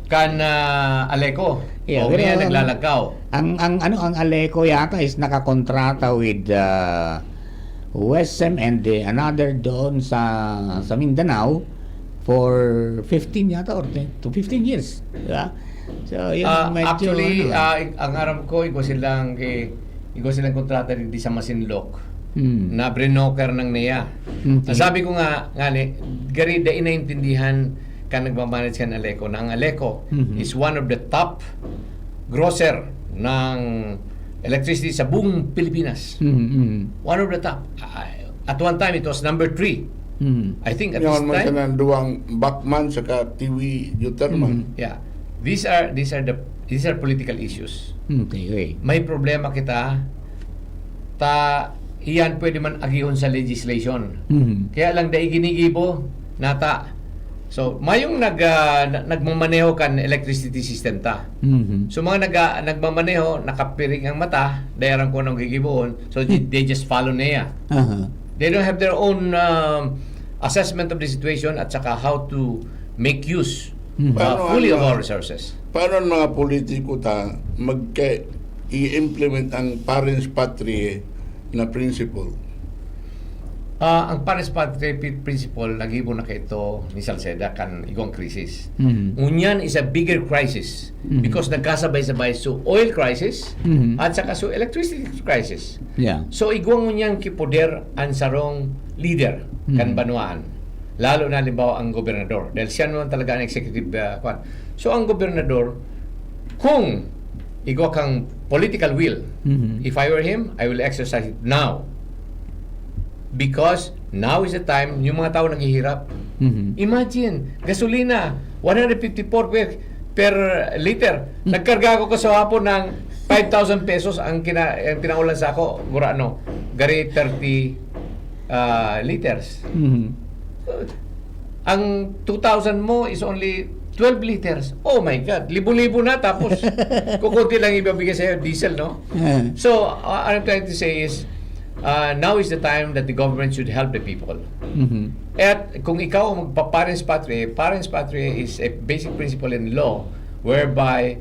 kan ah, Aleco. Yeah, O pero kaya ang- naglalagkaw. Ang ang ano ang Aleco yata is nakakontrata with uh, WESM and the another doon sa sa Mindanao for fifteen yata or ten to fifteen years, di ba? So, yun Ah, medyo, actually, ano, ah, ig- ang aram ko, igwa silang kay igwa silang kontrata di sa Masinloc Hmm. na brinoker ng NEA. Okay. Ang sabi ko nga, nga ni, gari da inaintindihan kan nagmamanage kan Aleco na ang Aleco Mhm. is one of the top grocer ng electricity sa buong Pilipinas. Mhm, mhm. One of the top. Ah, at one time, it was number three. Mhm. I think at Yan this man time. Sa duwang Bachmann saka Tiwi Juterman. Mhm. Yeah. These are these are the these are political issues. Okay, okay. May problema kita ta iyan pwede man agihon sa legislation. Mhm. Kaya lang dai ginigibo nata. So, mayong nag ah, na- nagmamaneho kan electricity system ta. Mhm. So mga nag ah, nagmamaneho, nakapiring ang mata, dai aram kung anong gigibohon, so they, they just follow NEA. Aha. They don't have their own um, assessment of the situation at saka how to make use Mhm. uh, Paano fully ang of mga- our resources. Paano ang mga politiko ta magka i-implement ang parens patriae na principle? Ah, ang parens patriae pi- principle, naghibo na kaito ni Salceda kan igwang krisis. Mhm. Ngunyan is a bigger crisis Mhm. because nagkasabay-sabay so oil crisis Mhm. at saka so electricity crisis. Yeah. So igwa ngunyan ki poder an sarong leader kan Mhm. banwaan. Lalo na halimbawa ang gobernador. Dahil siya naman talaga ang executive uh, kwan. So ang gobernador, kung igwa kang political will, Mhm. if I were him, I will exercise it now. Because now is the time, yung mga tao naghihirap. Mhm. Imagine, gasolina, one hundred fifty-four per, per liter. Nagkarga ako kasahapon ng five thousand pesos ang, kina, ang pinaulan sa ako, gurano, gari thirty ah, liters. Mhm. Ang two thousand mo is only twelve liters. Oh my God, libo-libo na tapos kukunti lang ibabigay sa'yo, diesel, no? Eh. So, uh, what I'm trying to say is, uh, now is the time that the government should help the people. Mhm. At kung ikaw ang magpa-parens patriae, parens patriae is a basic principle in law whereby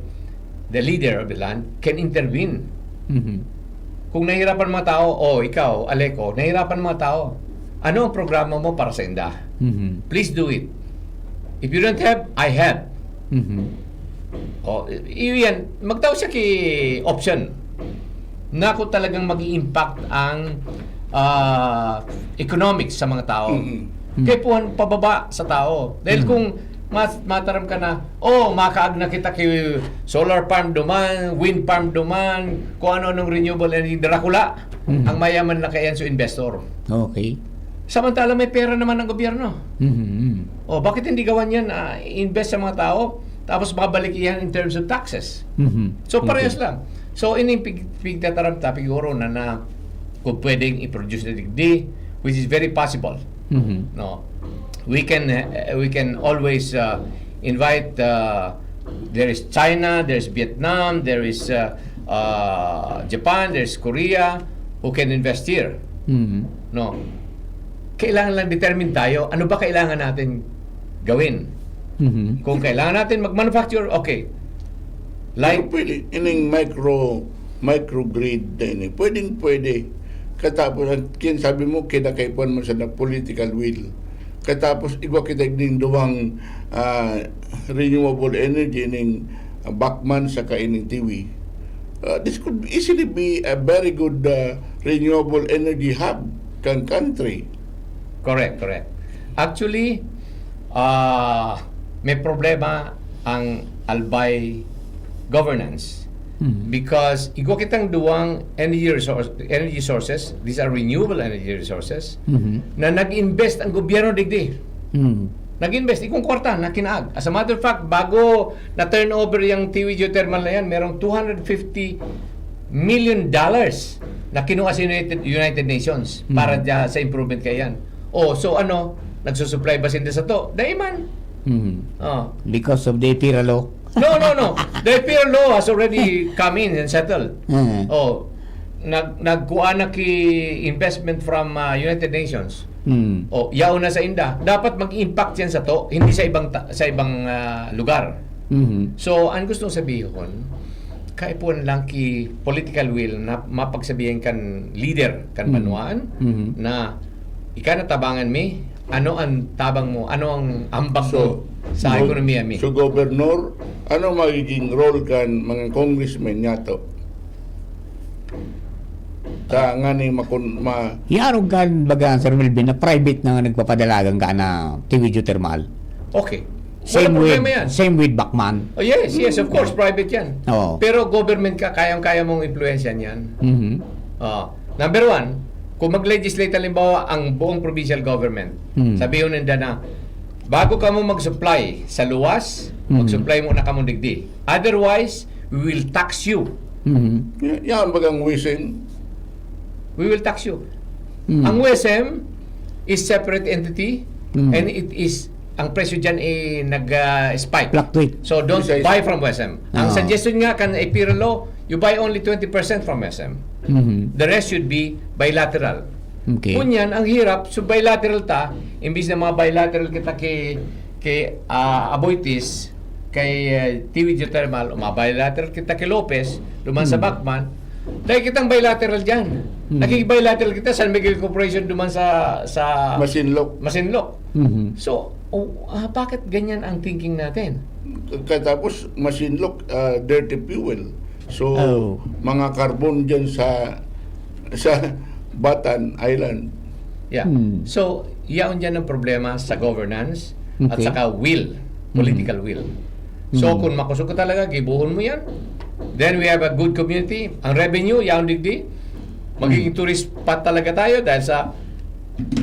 the leader of the land can intervene. Mhm. Kung nahihirapan mga tao, oh, ikaw, Aleco, nahihirapan mga tao. Ano ang programa mo para sa inda? Mhm. Please do it. If you don't have, I have. Mhm. O, i- iyan, magtao siya ki option na kung talagang mag impact ang ah, economics sa mga tao. Mhm. Kaya puhan pababa sa tao. Dahil Mhm. kung mas mataram ka na, oh, makaag na kita ki solar farm duman, wind farm duman, kung ano-anong renewable energy, Dracula, Mhm. ang mayaman na kaya sa investor. Okay. Samantala may pera naman ng gobyerno. Mhm. O, bakit hindi gawan yan, ah, invest sa mga tao, tapos babalik iyan in terms of taxes? Mhm. So, parehas Okay. lang. So, ini pig, pigtataram ta, piguro na, na kung pwedeng i-produce na digdi, which is very possible. Mhm. No? We can, uh, we can always uh, invite, uh, there is China, there's Vietnam, there is uh, uh, Japan, there's Korea, who can invest here. Mhm. No? Kailangan lang determine tayo, ano ba kailangan natin gawin? Mhm. Kung kailangan natin mag-manufacture, okay. Like, Like, pwede, ining micro, microgrid na ini. Pwedeng pwede. Katapos, ang kin sabi mo, kinakaipuhan mo sa na political will. Katapos, igwa kita ding duwang ah, renewable energy ning ah, Bachmann saka ining Tiwi. Ah, this could easily be a very good ah, renewable energy hub kan country. Correct, correct. Actually, ah, may problema ang Albay governance Mhm. because igwa kitang duwang energy resource, energy sources, these are renewable energy resources, Mhm. na nag-invest ang gobyerno digdi. Mhm. Nag-invest, igwang kwarta na kinaag. As a matter of fact, bago na-turn over yung Tiwi Geothermal na yan, merong two hundred fifty million dollars na kinuha sa United, United Nations para Mm. dya sa improvement kaiyan. Oh, so ano, nagsusupply ba sinda sato? Dai man. Mm. Oh. Because of the APERA law? No, no, no. The APERA law has already come in and settled. Mm. Oh, nag-, nagkuha na ki investment from, ah, United Nations. Mm. Oh, yaon na sa inda. Dapat mag-impact yan sato, hindi sa ibang ta-, sa ibang, ah, lugar. Mhm. So, ang gusto kong sabihon, kaipuhan lang ki political will na mapagsabihan kan leader kan Mhm. banwaan Mhm. na, "Ika na tabangan mi, ano ang tabang mo? Ano ang ambag So, mo sa go-, ekonomiya mi?" so, Governor, ano magiging role kan mga congressmen niyato? Sa ngani makon-, ma- Yarog kan baga, Sir Melvin, na private na nga nagpapadalagan ka na Tiwi Geothermal. Okay. Same Walang with, problema yan. same with Bacman. Oh, yes, yes, of course, private yan. Oo. Pero government ka, kayang-kaya mong impluwensyahan yan. Mhm. Ah, number one, kung mag-legislate, halimbawa, ang buong provincial government, Hmm. sabihon ninda na, "Bago kamo mag-supply sa luwas, Hmm. mag-supply muna kamo digdi. Otherwise, we will tax you." Mhm. Y-, yan bagang WESM. We will tax you. Hmm. Ang WESM is separate entity Hmm. and it is, ang presyo dyan ay nag, ah, spike. Fluctuate. So, don't Precisely. buy from WESM. Ang Ah. suggestion nga kan APERA law, you buy only twenty percent from WESM. Mhm. The rest should be bilateral. Okay. Ngunyan, ang hirap, so bilateral ta, imbis na mga bilateral kita kay, kay, ah, Aboitiz, kay, ah, Tiwi Geothermal, o mga bilateral kita kay Lopez, duman sa Hmm. Bacman, dahil kitang bilateral dyan. Hmm. Naging bilateral kita, San Miguel Corporation, duman sa, sa Masinloc. Masinloc. Mhm. So, oh, ah, bakit ganyan ang thinking natin? Katapos, Masinloc, ah, dirty fuel. So, Oh. mga carbon dyan sa, sa Batan Island. Yeah. Hmm. So, yaon dyan ang problema sa governance at Okay. saka will, Hmm. political will. So, Hmm. kung makusog ka talaga, gibohon mo yan, then we have a good community. Ang revenue, yaon digdi. Magiging Hmm. tourist spot talaga tayo dahil sa,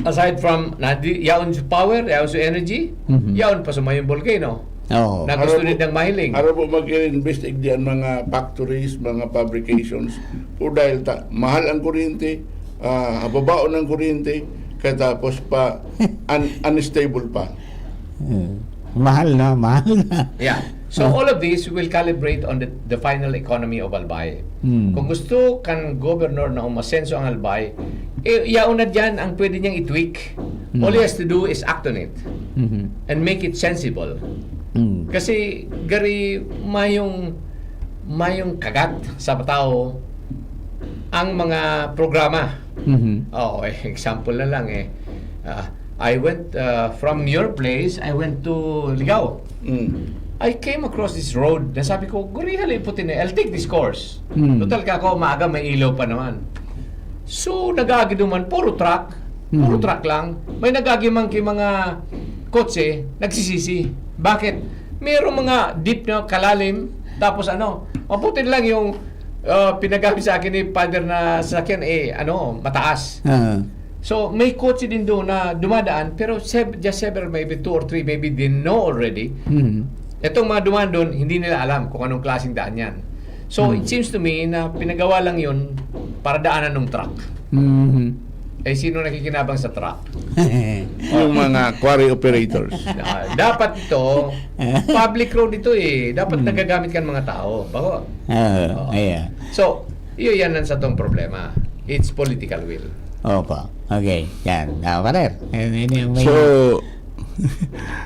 aside from, na, di, yaon sa power, yaon sa energy, Mhm. yaon pa sa mayong volcano. Oo. Na gusto Arabo, nindang mahiling. Arabo mag-invest igdi ang mga factories, mga fabrications. O dahil ta, mahal ang kuryente, ah, babaon ang kuryente, katapos pa, un-, unstable pa. Hmm. Mahal na, mahal na. Yeah. So, Oh. all of this will calibrate on the, the final economy of Albay. Hmm. Kung gusto kan governor na umasenso ang Albay, eh, yaon na dyan ang pwede niyang i-tweak. Hmm. All he has to do is act on it Mhm. and make it sensible. Hmm. Kasi, gari, mayong, mayong kagat sa tao ang mga programa. Mhm. Oo, eh, example na lang, eh. Ah, I went, ah, from your place, I went to Ligao. Mm. I came across this road na sabi ko, "Guri, hali puti na, I'll take this course." Mm. Total ka ako, maaga, may ilaw pa naman. So, nag-aagi duman, puro truck. Puro Mm. truck lang. May nag-aagi man kay mga kotse, nagsisisi. Bakit? Merong mga deep na kalalim, tapos ano, mabuti lang yung, ah, pinagamit sa akin ni Father na sasakyan, eh, ano, mataas. Ah. So, may kotse din doon na dumadaan, pero sev-, just several, maybe two or three, maybe they know already. Mhm. Itong mga dumaan doon, hindi nila alam kung anong klaseng daan yan. So, Hmm. it seems to me na pinagawa lang yun para daanan ng truck. Mhm. Eh, sino nakikinabang sa truck? Yung mga quarry operators. Ah, dapat ito, public road ito eh. Dapat Hmm. nagagamit kan mga tao. Bako. Ah, Oo. ayan. So, iyo yan ang satong problema. It's political will. Opo. Okay. Yan. Ah, Father. Yan, yan yung may So,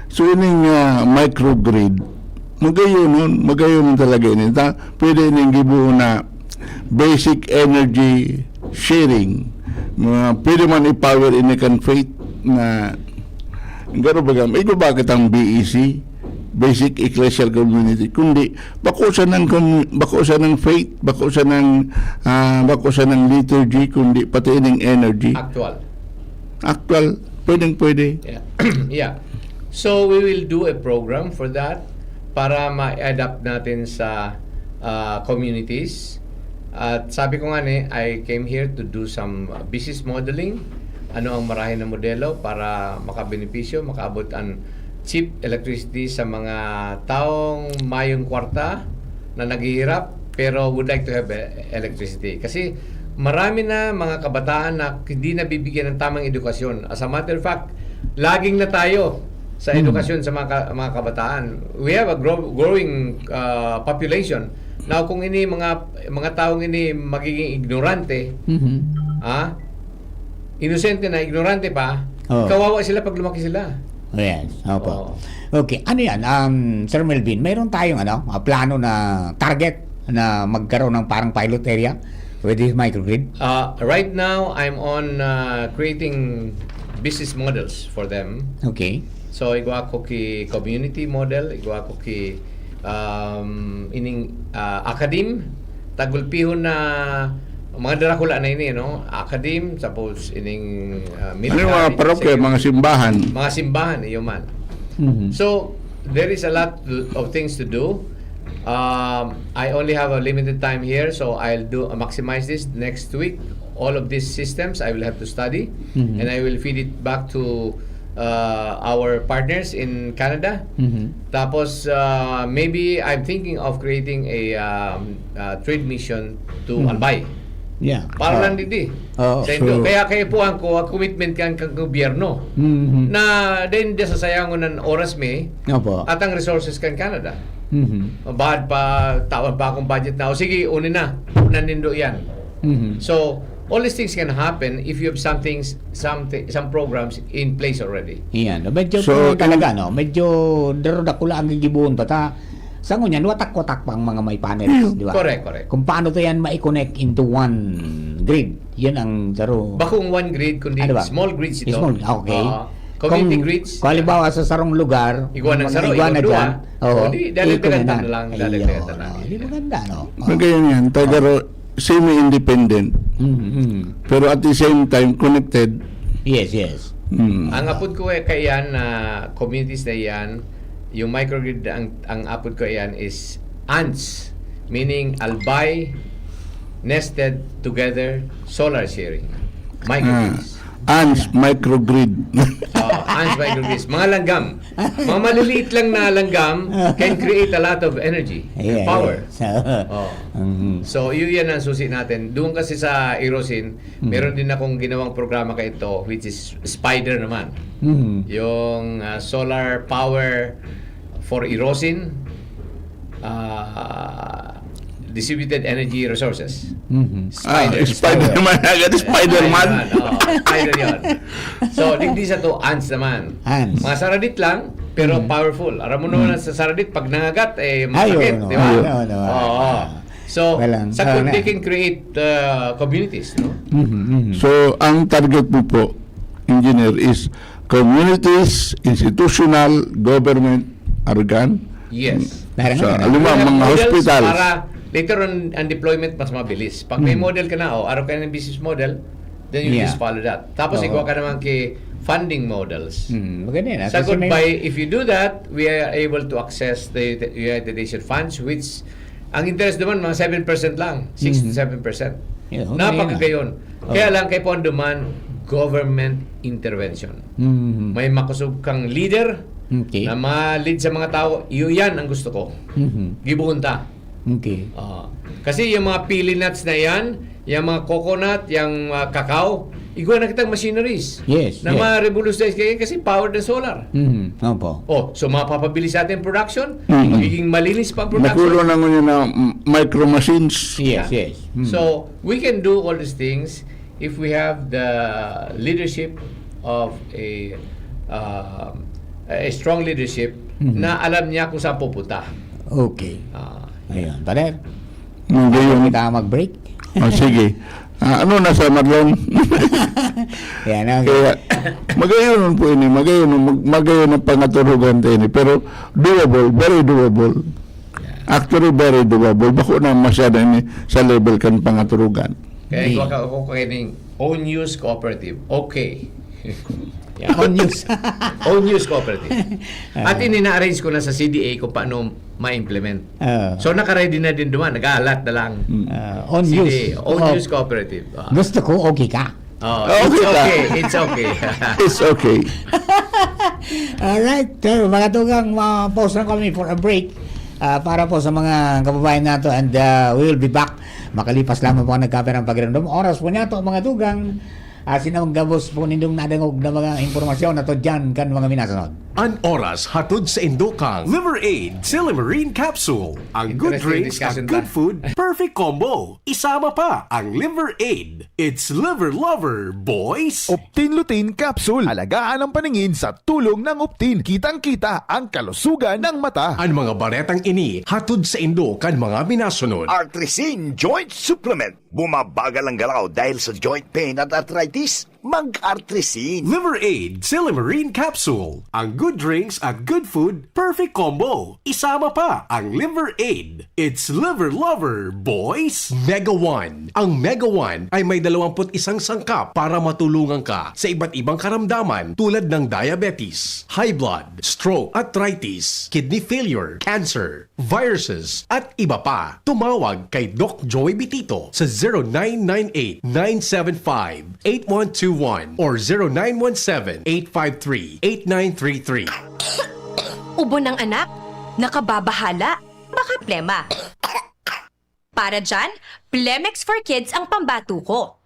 so ining, ah, microgrid, magayonon, magayonon talaga ini. Ta, pwede ning gibuo na basic energy sharing. Mga, pwede man i-power ini kan faith na, garo baga, iba bakit ang B E C, Basic Ecclesial Community, kundi bako sanang commu-, bako sanang faith, bako sanang, ah, bako sanang liturgy, kundi pati ining energy. Actual. Actual, pwedeng pwede. Yeah. Yeah. So, we will do a program for that para ma-adapt natin sa, ah, communities. At sabi ko nga ni, I came here to do some, ah, business modeling. Ano ang marahay na modelo para makabenepisyo, makaabot ang cheap electricity sa mga taong mayong kwarta na naghihirap pero would like to have e-, electricity. Kasi marami na mga kabataan na hindi nabibigyan ng tamang edukasyon. As a matter of fact, lagging na tayo sa Hmm. edukasyon sa mga, ka- mga kabataan. We have a grow- growing uh, population. Now, kung ini mga mga taong ini magiging ignorante, Mhm. ah, inosente na, ignorante pa, Oh. kawawa sila pag lumaki sila. Yes, opo. Oo. Okay, ano yan? Um, Sir Melvin, mayroon tayong ano, ah, plano na target na magkaroon ng parang pilot area with this microgrid? Uh, right now, I'm on uh, creating business models for them. Okay. So, igwa ko ki community model, igwa ko ki um, ining uh, academe, tagulpihon na mga darakula na ini, no? Academe, tapos ining uh, Ano yung mga parokya, mga simbahan? Mga simbahan, iyo man. Mhm. So, there is a lot of things to do. Um, I only have a limited time here, so I'll do uh, maximize this next week. All of these systems I will have to study, Mhm. and I will feed it back to uh, our partners in Canada. Mhm. Tapos, uh, maybe I'm thinking of creating a um, uh, trade mission to Mhm. Albay. Yeah. Para Oo. lang digdi. Oo. Sa Indo. So- Kaya kaya po ang, ang commitment kan, kan gobyerno Mhm. na din di sasayangon ng oras mi Opo. at ang resources kan Canada. Mhm. Bahad pa, tawan pa akong budget na, o sige, uni na, unan nindo yan. Mhm. So, all these things can happen if you have something, something, some programs in place already. Iyan. Medyo So, talaga, no? Medyo daro dakula ang gigibuhon pa ta. Sa ngunyan, watak-watak pang mga may panels, di ba? Correct, correct. Kung paano to yan ma-connect into one grid, yun ang daro. Bakong one grid, kundi Ano ba? small grids ito. Small, okay. Oo. Community Kung, grids. Kung halimbawa sa sarong lugar, Igwa ng mga saro, igwa igwa na duwa. dyan. Oo. Hindi, dali Iko na tagantan na. na lang, dali Ayun, tagantan na. oh, di maganda, no? Magayon yan, taga ro- semi-independent. Mm-hmm. Pero at the same time, connected. Yes, yes. Mm. Ang apod ko eh, kaiyan na communities na iyan, yung microgrid, ang, ang apod ko iyan is ANTS, meaning Albay Nested Together Solar Sharing. Microgrids. Ah, ANTS microgrid. Oh, ANTS microgrids. Mga langgam. Mga maliliit lang na langgam can create a lot of energy, Yeah, power. yeah. So, Oh. mhm. So, yun yan ang susi natin. Doon kasi sa Irosin, Hmm. meron din akong ginawang programa ka ito, which is SPIDER naman. Mhm. Yung ah, solar power for Irosin, ah, distributed energy resources. Mhm. Ah, SPIDER. Spider-Man agad, Spider-Man. Oh, SPIDER yun. So, digdi sa to, ANTS naman. ANTS. Mga saradit lang, pero Mhm. powerful. Aram mo naman sa saradit, pag nangagat, eh, Ay, masakit, oo, di ba? oo, oo, oo. Oo. So, Walang sa good, corona. They can create uh, communities, no? Mhm, mhm. So, ang target mo po, engineer, is communities, institutional, government, organ. Yes. Parang Sa ano, alimbawa, We have mga models hospitals. Para later on, ang deployment mas mabilis. Pag may Hmm. model ka na, oh, araw ka ng business model, then you Yeah. just follow that. Tapos, Oo. ikuha ka naman kay funding models. Hmm, maganda yan, ah. Sa Kasi may- goodbye, if you do that, we are able to access the, the United Nations funds, which ang interest naman, mga seven percent lang, six to Mhm. seven percent. Yeah, okay na. Napakagayon. Oh. Kaya lang, kay Pondo man, government intervention. Mhm. May makusog kang leader Okay. na ma-lead sa mga tao, iyo yan ang gusto ko. Mhm. Gibuhon ta. Okay. Ah, kasi yung mga pili nuts na yan, yung mga coconut, yung mga cacao, igwa na kitang machineries. Yes, Na yes. ma-revolutionize kayo kasi powered na solar. Mhm. Opo. Oh, so mapapabilis natin production, Mhm. magiging malinis pa ang production. Nakulo na ngunyan na mm, micro machines. Yes, Yeah. yes. Mhm. So, we can do all these things if we have the leadership of a um, a strong leadership Mhm. na alam niya kung saan pupunta. Okay. Ah, Ayun, Father. Magayon. Kita mag-break. Oh, sige. Ah, ano na sa Marlon? Yan, okay. Kaya, magayon po ini, magayon, mag, magayon ang pangaturugan ta ini. Pero doable, very doable. Actually, very doable. Bako na masyado ini sa level kan pangaturugan. Kaya Hindi. ikaw ka ako kaining own use cooperative. Okay. On news. Own use cooperative. At ini na-arrange ko na sa C D A kung paano ma-implement. Ah. So, naka-ready na din duman. Nag-aalat na lang. Mm. Ah, on C D A, news. own Oh. Use Cooperative. Ah. Gusto ko, okay ka. Oh, Okay it's ka. okay. It's okay. It's okay. Alright, sir, mga tugang, ma-pause lang kami for a break. Ah, para po sa mga kababayan nato, and, ah, we will be back. Makalipas lamang po ang nagkapirang pakiramdam. Oras po niya to, mga dugang. Ah, sinong gabos po nindong nadangog na mga impormasyon na to dyan kan mga minasunod? An oras hatod sa indokang Liver Aid Silimarine Capsule. Ang good Interesting drinks discussion at good ta. Food, perfect combo. Isama pa ang Liver Aid. It's Liver Lover, boys! Optin Lutein Capsule. Alagaan ang paningin sa tulong ng Optin. Kitang-kita ang kalusugan ng mata. Ang mga baretang ini hatod sa indo kan mga minasunod. Artrisin Joint Supplement. Bumabagal ang galaw dahil sa joint pain at arthritis? Mag-Artrisin. Liver Aid Silimarine Capsule. Ang good drinks at good food, perfect combo. Isama pa ang Liver Aid. It's Liver Lover, boys! Mega One. Ang Mega One ay may dalawampu't isang sangkap para matulungan ka sa iba't ibang karamdaman tulad ng diabetes, high blood, stroke, arthritis, kidney failure, cancer, viruses, at iba pa. Tumawag kay Doc Joey Bitito sa zero nine nine eight nine seven five eight one two one or zero nine one seven eight five three eight nine three three. Ubo ng anak? Nakababahala? Baka plema. Para dyan, Plemex for Kids ang pambato ko.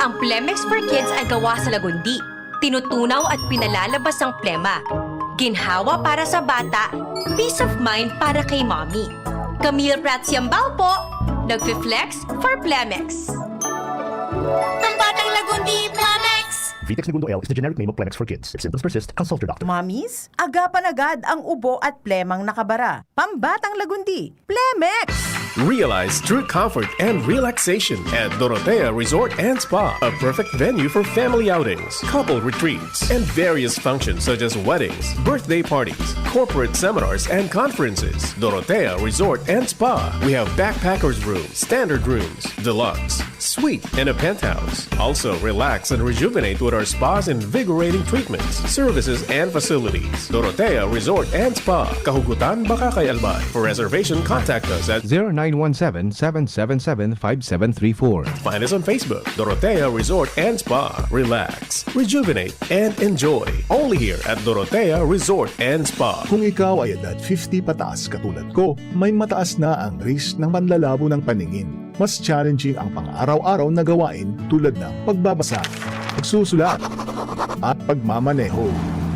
Ang Plemex for Kids ay gawa sa lagundi, tinutunaw at pinalalabas ang plema. Ginhawa para sa bata, peace of mind para kay mommy. Camille Prats Yambao po, nagfi-flex for Plemex. Ang batang lagundi, Plemex! Vitex Negundo L is the generic name of Plemex for Kids. If symptoms persist, consult your doctor. Mommies, agapan agad ang ubo at plemang nakabara. Pambatang lagundi, Plemex! Realize true comfort and relaxation at Dorotea Resort and Spa, a perfect venue for family outings, couple retreats, and various functions such as weddings, birthday parties, corporate seminars, and conferences. Dorotea Resort and Spa. We have backpackers room, standard rooms, deluxe, suite, and a penthouse. Also, relax and rejuvenate with our spa's invigorating treatments, services, and facilities. Dorotea Resort and Spa, Kahugutan, Bacacay, Albay. For reservation, contact us at zero nine one seven, seven seven seven, five seven three four. Find us on Facebook, Dorotea Resort and Spa. Relax, rejuvenate, and enjoy. Only here at Dorotea Resort and Spa. Kung ikaw ay edad fifty pataas katulad ko, may mataas na ang risk ng panlalabo ng paningin. Mas challenging ang pang-araw-araw na gawain tulad ng pagbabasa, pagsusulat, at pagmamaneho.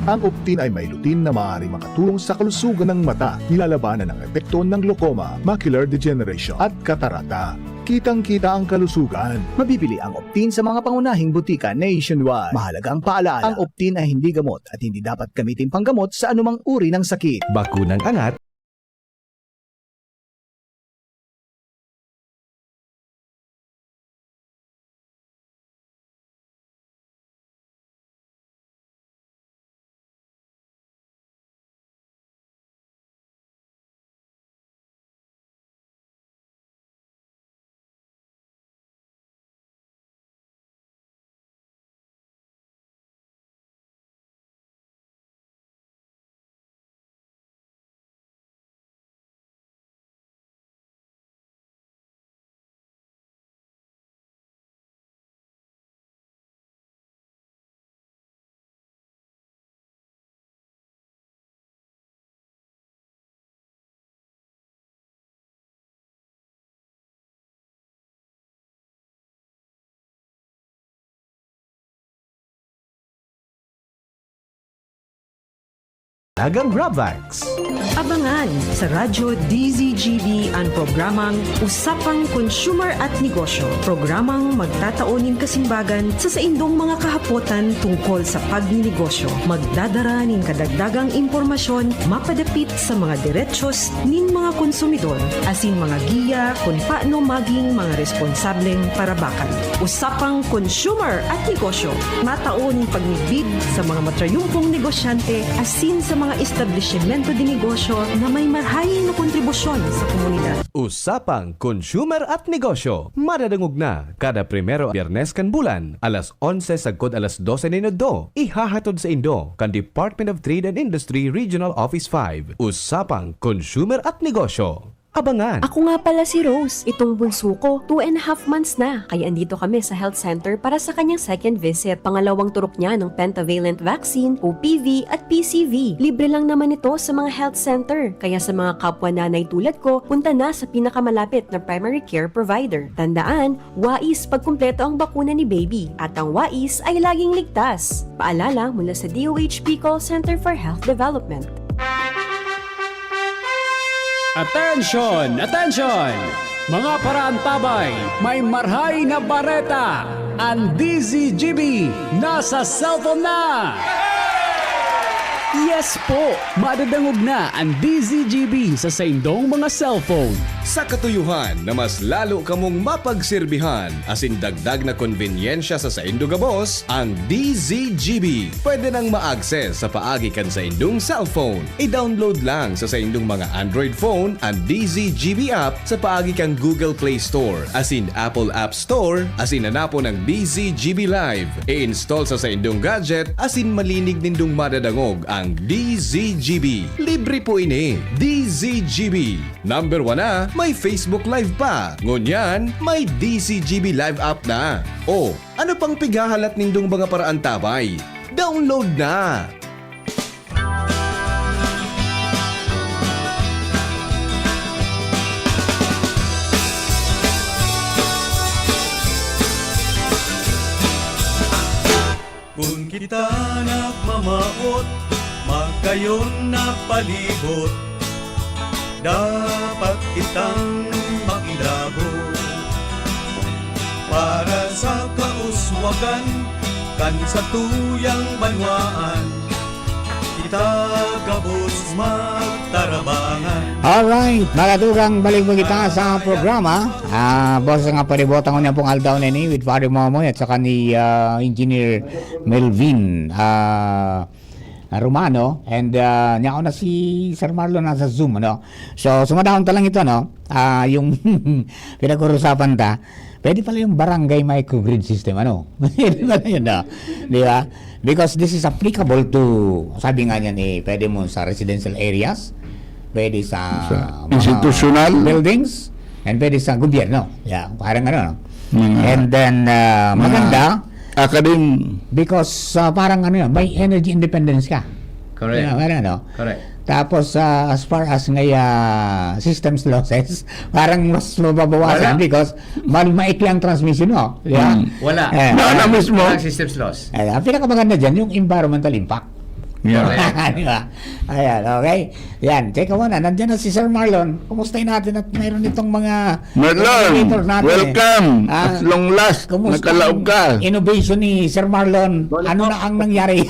Ang Optin ay may lutein na maaaring makatulong sa kalusugan ng mata, nilalabanan ang epekto ng glaucoma, macular degeneration, at katarata. Kitang-kita ang kalusugan. Mabibili ang Optin sa mga pangunahing butika nationwide. Mahalagang paalaala, ang Optin ay hindi gamot at hindi dapat gamitin panggamot sa anumang uri ng sakit. Bakunang angat. Dagang Grabvax. Abangan sa Radyo D Z G B an programang Usapang Consumer at Negosyo, programang magtatao nin kasimbagan sa saindong mga kahapotan tungkol sa pagninegosyo. Magdadara nin kadagdagang impormasyon mapadapit sa mga derechos nin mga konsumidor asin mga giya kun paano maging mga responsableng parabakan. Usapang Consumer at Negosyo, matao nin pagmidbid sa mga matrayumpong negosyante asin sa mga establisimento de negosyo na may marahay na kontribusyon sa komunidad. Usapang Consumer at Negosyo, madadangog na kada primero Biyernes kan bulan, alas onse sagkod alas dose nin udto. Ihahatod saindo kan Department of Trade and Industry Regional Office five. Usapang Consumer at Negosyo. Abangan. Ako nga pala si Rose. Itong bunso ko, two and a half months na. Kaya andito kami sa health center para sa kanyang second visit. Pangalawang turok niya ng pentavalent vaccine o P V at P C V. Libre lang naman ito sa mga health center. Kaya sa mga kapwa nanay tulad ko, punta na sa pinakamalapit na primary care provider. Tandaan, wais pagkumpleto ang bakuna ni baby. At ang wais ay laging ligtas. Paalala mula sa D O H P Call Center for Health Development. Attention! Attention! Mga paraantabay, may marhay na bareta! Ang D Z G B nasa cellphone na! Yes po! Madadangog na ang D Z G B sa saindong mga cellphone. Sa katuyohan na mas lalo kamong mapagserbihan, asin dagdag na konbenyensya sa saindo gabos, ang D Z G B pwede nang ma-access sa paagi kan saindong cellphone. I-download lang sa saindong mga Android phone ang D Z G B app sa paagi kan Google Play Store asin Apple App Store, asin hanapon ang D Z G B Live. I-install sa saindong gadget asin malinig nindong madadangog ang D Z G B. Libre po ini. D Z G B. Number one na, may Facebook Live pa. Ngunyan, may D Z G B Live app na. O, ano pang pighahalat nindong mga paraantabay? Download na! Kun kita nagmamawot, magkayon na palibot, dapat kitang makilabot para sa kauswagan kan satuyang banwaan. Kita gabos magtarabangan. Alright, mga tugang, balik mo kita sa programa. Ah, boss, nga palibutan ko niya pong aldaw na ini with Father Momoy at saka ni, ah, Engineer Melvin, ah, Romano. And, ah, niya ako na si Sir Marlon nasa Zoom, ano? So, sumadahon ta lang ito, no? Ah, yung pinag-urusapan ta, pwede pala yung barangay microgrid system, ano? Pwede pala yun, no? Di ba? Because this is applicable to, sabi nga niya ni, pwede mo sa residential areas, pwede sa Sa mga institutional. buildings, and pwede sa gobyerno. Yeah, parang ano, no? Mga And then, ah, mga maganda, academ- because, ah, parang ano yan, may energy independence ka. Correct. Yeah, parang ano. Correct. Tapos, ah, as far as ngaya systems losses, parang mas mababawasan Wala. because mal-, maikli ang transmission mo, di ba? Mm. Wala. Eh, Wala na mismo. Walang systems loss. Eh, ang pinakamaganda dyan, yung environmental impact. Yeah. Correct. Di ba? Ayan, okay. Yan, teka muna, nandiyan na si Sir Marlon. Kumustahin natin at mayroon itong mga Marlon, natin, eh. welcome. Ah, As long last, kumusta nakalaog ang ka. innovation ni Sir Marlon? Ano na ang nangyari?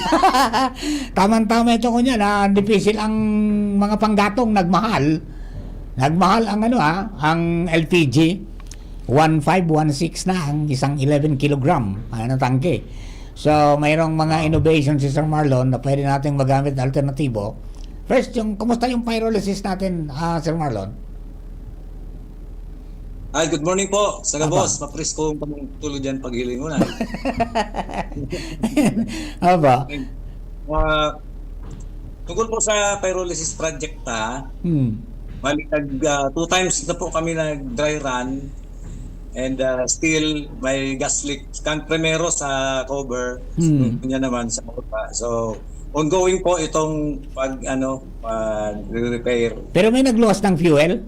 Tamang-tama ito ko niya na dipisil ang mga panggatong, nagmahal. Nagmahal ang ano, ah, ang L P G. One five, one six na ang isang eleven kilogram, ano, tangke. So, mayroong mga innovation si Sir Marlon na pwede nating magamit na alternatibo. First, yung, kumusta yung pyrolysis natin, ah, Sir Marlon? Ay, good morning po. Sa Aba. gabos, mapriskong kamong tulo dyan paghilingunan. Aba. Ah, tungkol po sa pyrolysis project, ha, Hmm. bali, nag, ah, two times na po kami nag-dry run and, ah, still may gas leak. Kan primero sa cover, Hmm. niya naman sa baba. So, ongoing po itong pag, ano, pag-repair. Pero may nagluwas ng fuel?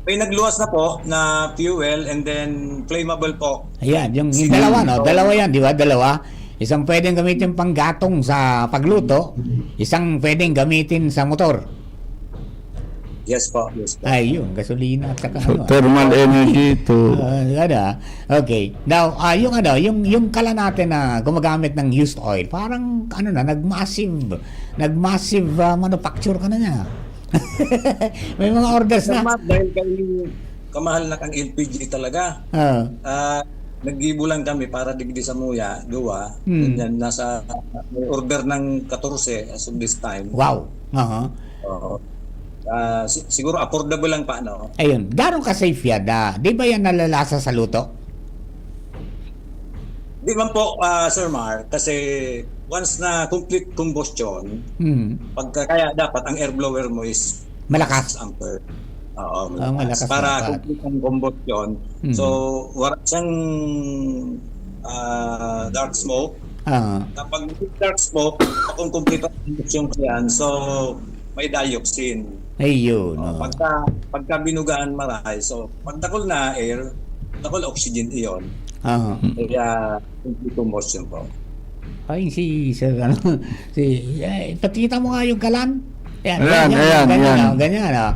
May nagluwas na po na fuel and then flammable po. Ayan, yung, yung Sige. dalawa, no? So, Dalawa yan, di ba? Dalawa. Isang pwedeng gamitin panggatong sa pagluto, isang pwedeng gamitin sa motor. Yes po, yes po. Ay, yun, gasolina at saka So, ano, ah. thermal energy to Ah, ano, ah. Okay. Now, ah, yung ano, yung, yung kalan natin na gumagamit ng used oil, parang ano na, nag-massive, nag-massive, ah, manufacture ka na niya. May mga orders na. Tama, dahil kay kamahal na kang L P G talaga. Ah. Ah, naggibo lang kami para digdi sa Muya, duwa. Hmm. Ganyan, nasa, may order ng katorse as of this time. Wow. Aha. Oo. Ah, si-, siguro affordable lang pa, no? Ayun. Gano'ng ka-safe yan na, di ba yan nalalasa sa luto? Di man po, ah, Sir Mar, kasi once na complete combustion, Hmm. pagka, kaya dapat ang air blower mo is Malakas. six ampere. Oo, malakas. Para kumpleto ang combustion. So, wala siyang, ah, dark smoke. Kapag dark smoke, kung kumpleto ang combustion ko yan, so, may dioxin. Ayun, oo. Pagka, pagka binugaan maray, so, pag dakul na air, dakul oxygen iyon. Kaya, kumpleto combustion po. Ay, si Sir, ano, si, eh, pakita mo nga yung kalan. Yan, ayan, ganyan, ayan, ganyan, yan. Oh, ganyan, oh.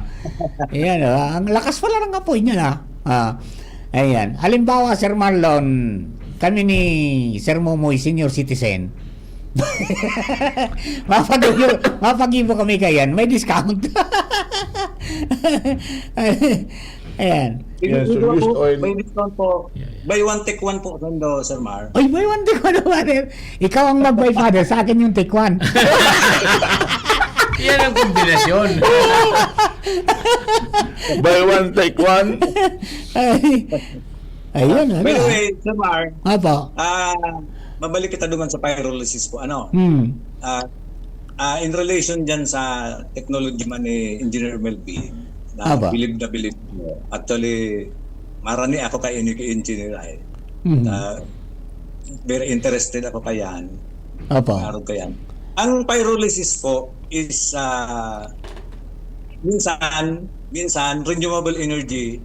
Ayan, oh. Ang lakas pala ng apoy niya, ah. Ah, ayan. Halimbawa, Sir Marlon, kami ni Sir Momoy, senior citizen. Mapag-ibo, mapag-ibo kami kayan. May discount. Ayan. Yes, so used oil. May discount po. Yeah, yeah. Buy one, take one po, Sir Mar. Ay, buy one, take one, Father. Ikaw ang mag-buy, Father. Sa akin yung take one. Yan ang kombinasyon. Buy one, take one. Ay. Ayun, ano? By the way, Sir Mar, ah, mabalik kita duman sa pyrolysis po, ano? Hmm. Ah, ah, in relation dyan sa technology man ni Engineer Melvin, na bilib na bilib mo. Actually, marani ako kay ini kay engineer ay. Mhm. Ah, very interested ako kayan. Opo. Arog kayan. Ang pyrolysis po is, ah, minsan, minsan renewable energy,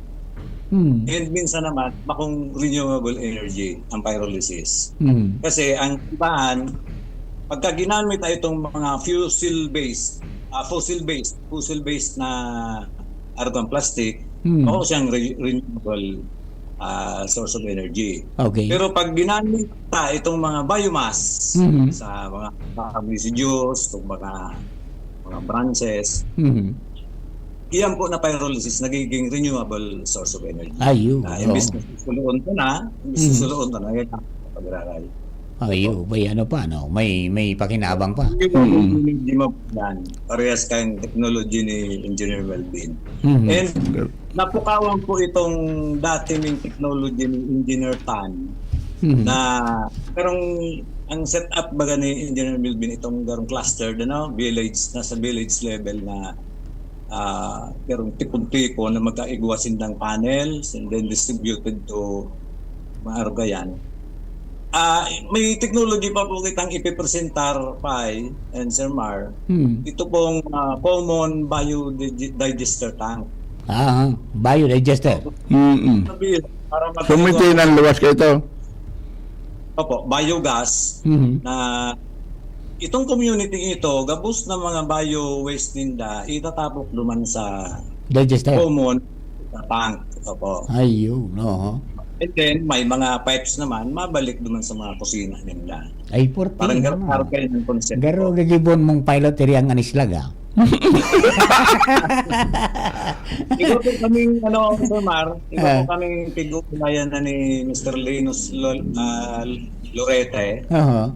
hmm, and minsan naman, bakong renewable energy ang pyrolysis. Hmm. Kasi ang ibahan, pagka ginamit ay itong mga fossil-based, ah, fossil-based, fossil-based na arog kan plastic, hmm, bako siyang re-, renewable, ah, source of energy. Okay. Pero pag ginamit ta itong mga biomass, mhm, sa mga, mga residues, itong mga, mga branches, mhm, iyan po na pyrolysis, nagiging renewable source of energy. Ayun, oo. Na imbis na susuloon ka na, imbis na, mhm, susuloon ka na, yan ang pagraray. Ayun, may ano pa, no? May, may pakinabang pa. Yung, mm, energy mo yan. Parehas kayong technology ni Engineer Melvin. Mhm. And napukawan po itong dati ming technology ni Engineer Tan, mhm, na karong ang setup baga ni Engineer Melvin, itong garong cluster, ano, village, nasa village level na, ah, garong tipon-tipon na magkaigwa sindang panels and then distributed to mga arugayan. Ah, may technology pa po kitang ipipresentar, Pai and Sir Mar. Hmm. Ito pong, ah, common biodigester tank. Ah, biodigester. Mm-mm. Sabi, para so, may magkagawa tinang luwas kayo ito? Opo, biogas, mhm, na itong community ito, gabos na mga bio waste ninda, itatapok duman sa digester, common tank. Opo. Ayun, oo. And then, may mga pipes naman, mabalik duman sa mga kusina ninda. Ay, forte. Parang naman. Gar-, parang ganyan ang konsepto. Garo gagibon mong pilot area ang anislag, ah. Igo po kaming, ano, Sir Mar, igo po, ah, kaming pig-uulayan na ni Mister Linus Lol-, ah, Lorete. Aha.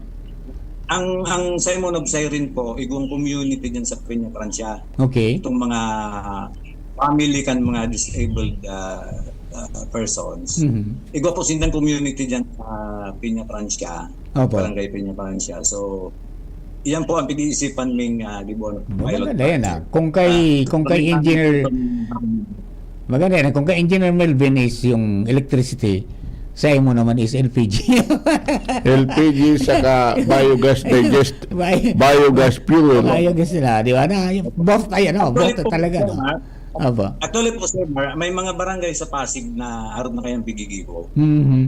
Ang, ang Simon of Cyrene po, igong community dyan sa Peña Francia. Okay. Itong mga family kan mga disabled, ah, ah, persons. Mhm. Igwa po sindang community dyan sa Peña Francia, opo, Barangay Peña Francia. So, iyan po ang pag-iisipan ming, ah, gibohon na pilot project. Maganda na yan, ah. Kung kay, ah, kung kay Engineer, maganda yan. Kung kay Engineer Melvin is yung electricity, sa imo naman is L P G. L P G saka biogas digest, bio-, biogas fuel. Biogas nila, di ba? Na, yung both, ay, ano, both talaga, no? Actually po, sir, ah, opo. Actually po, sir, mar-, may mga barangay sa Pasig na arog na kayang pigigibo. Mhm.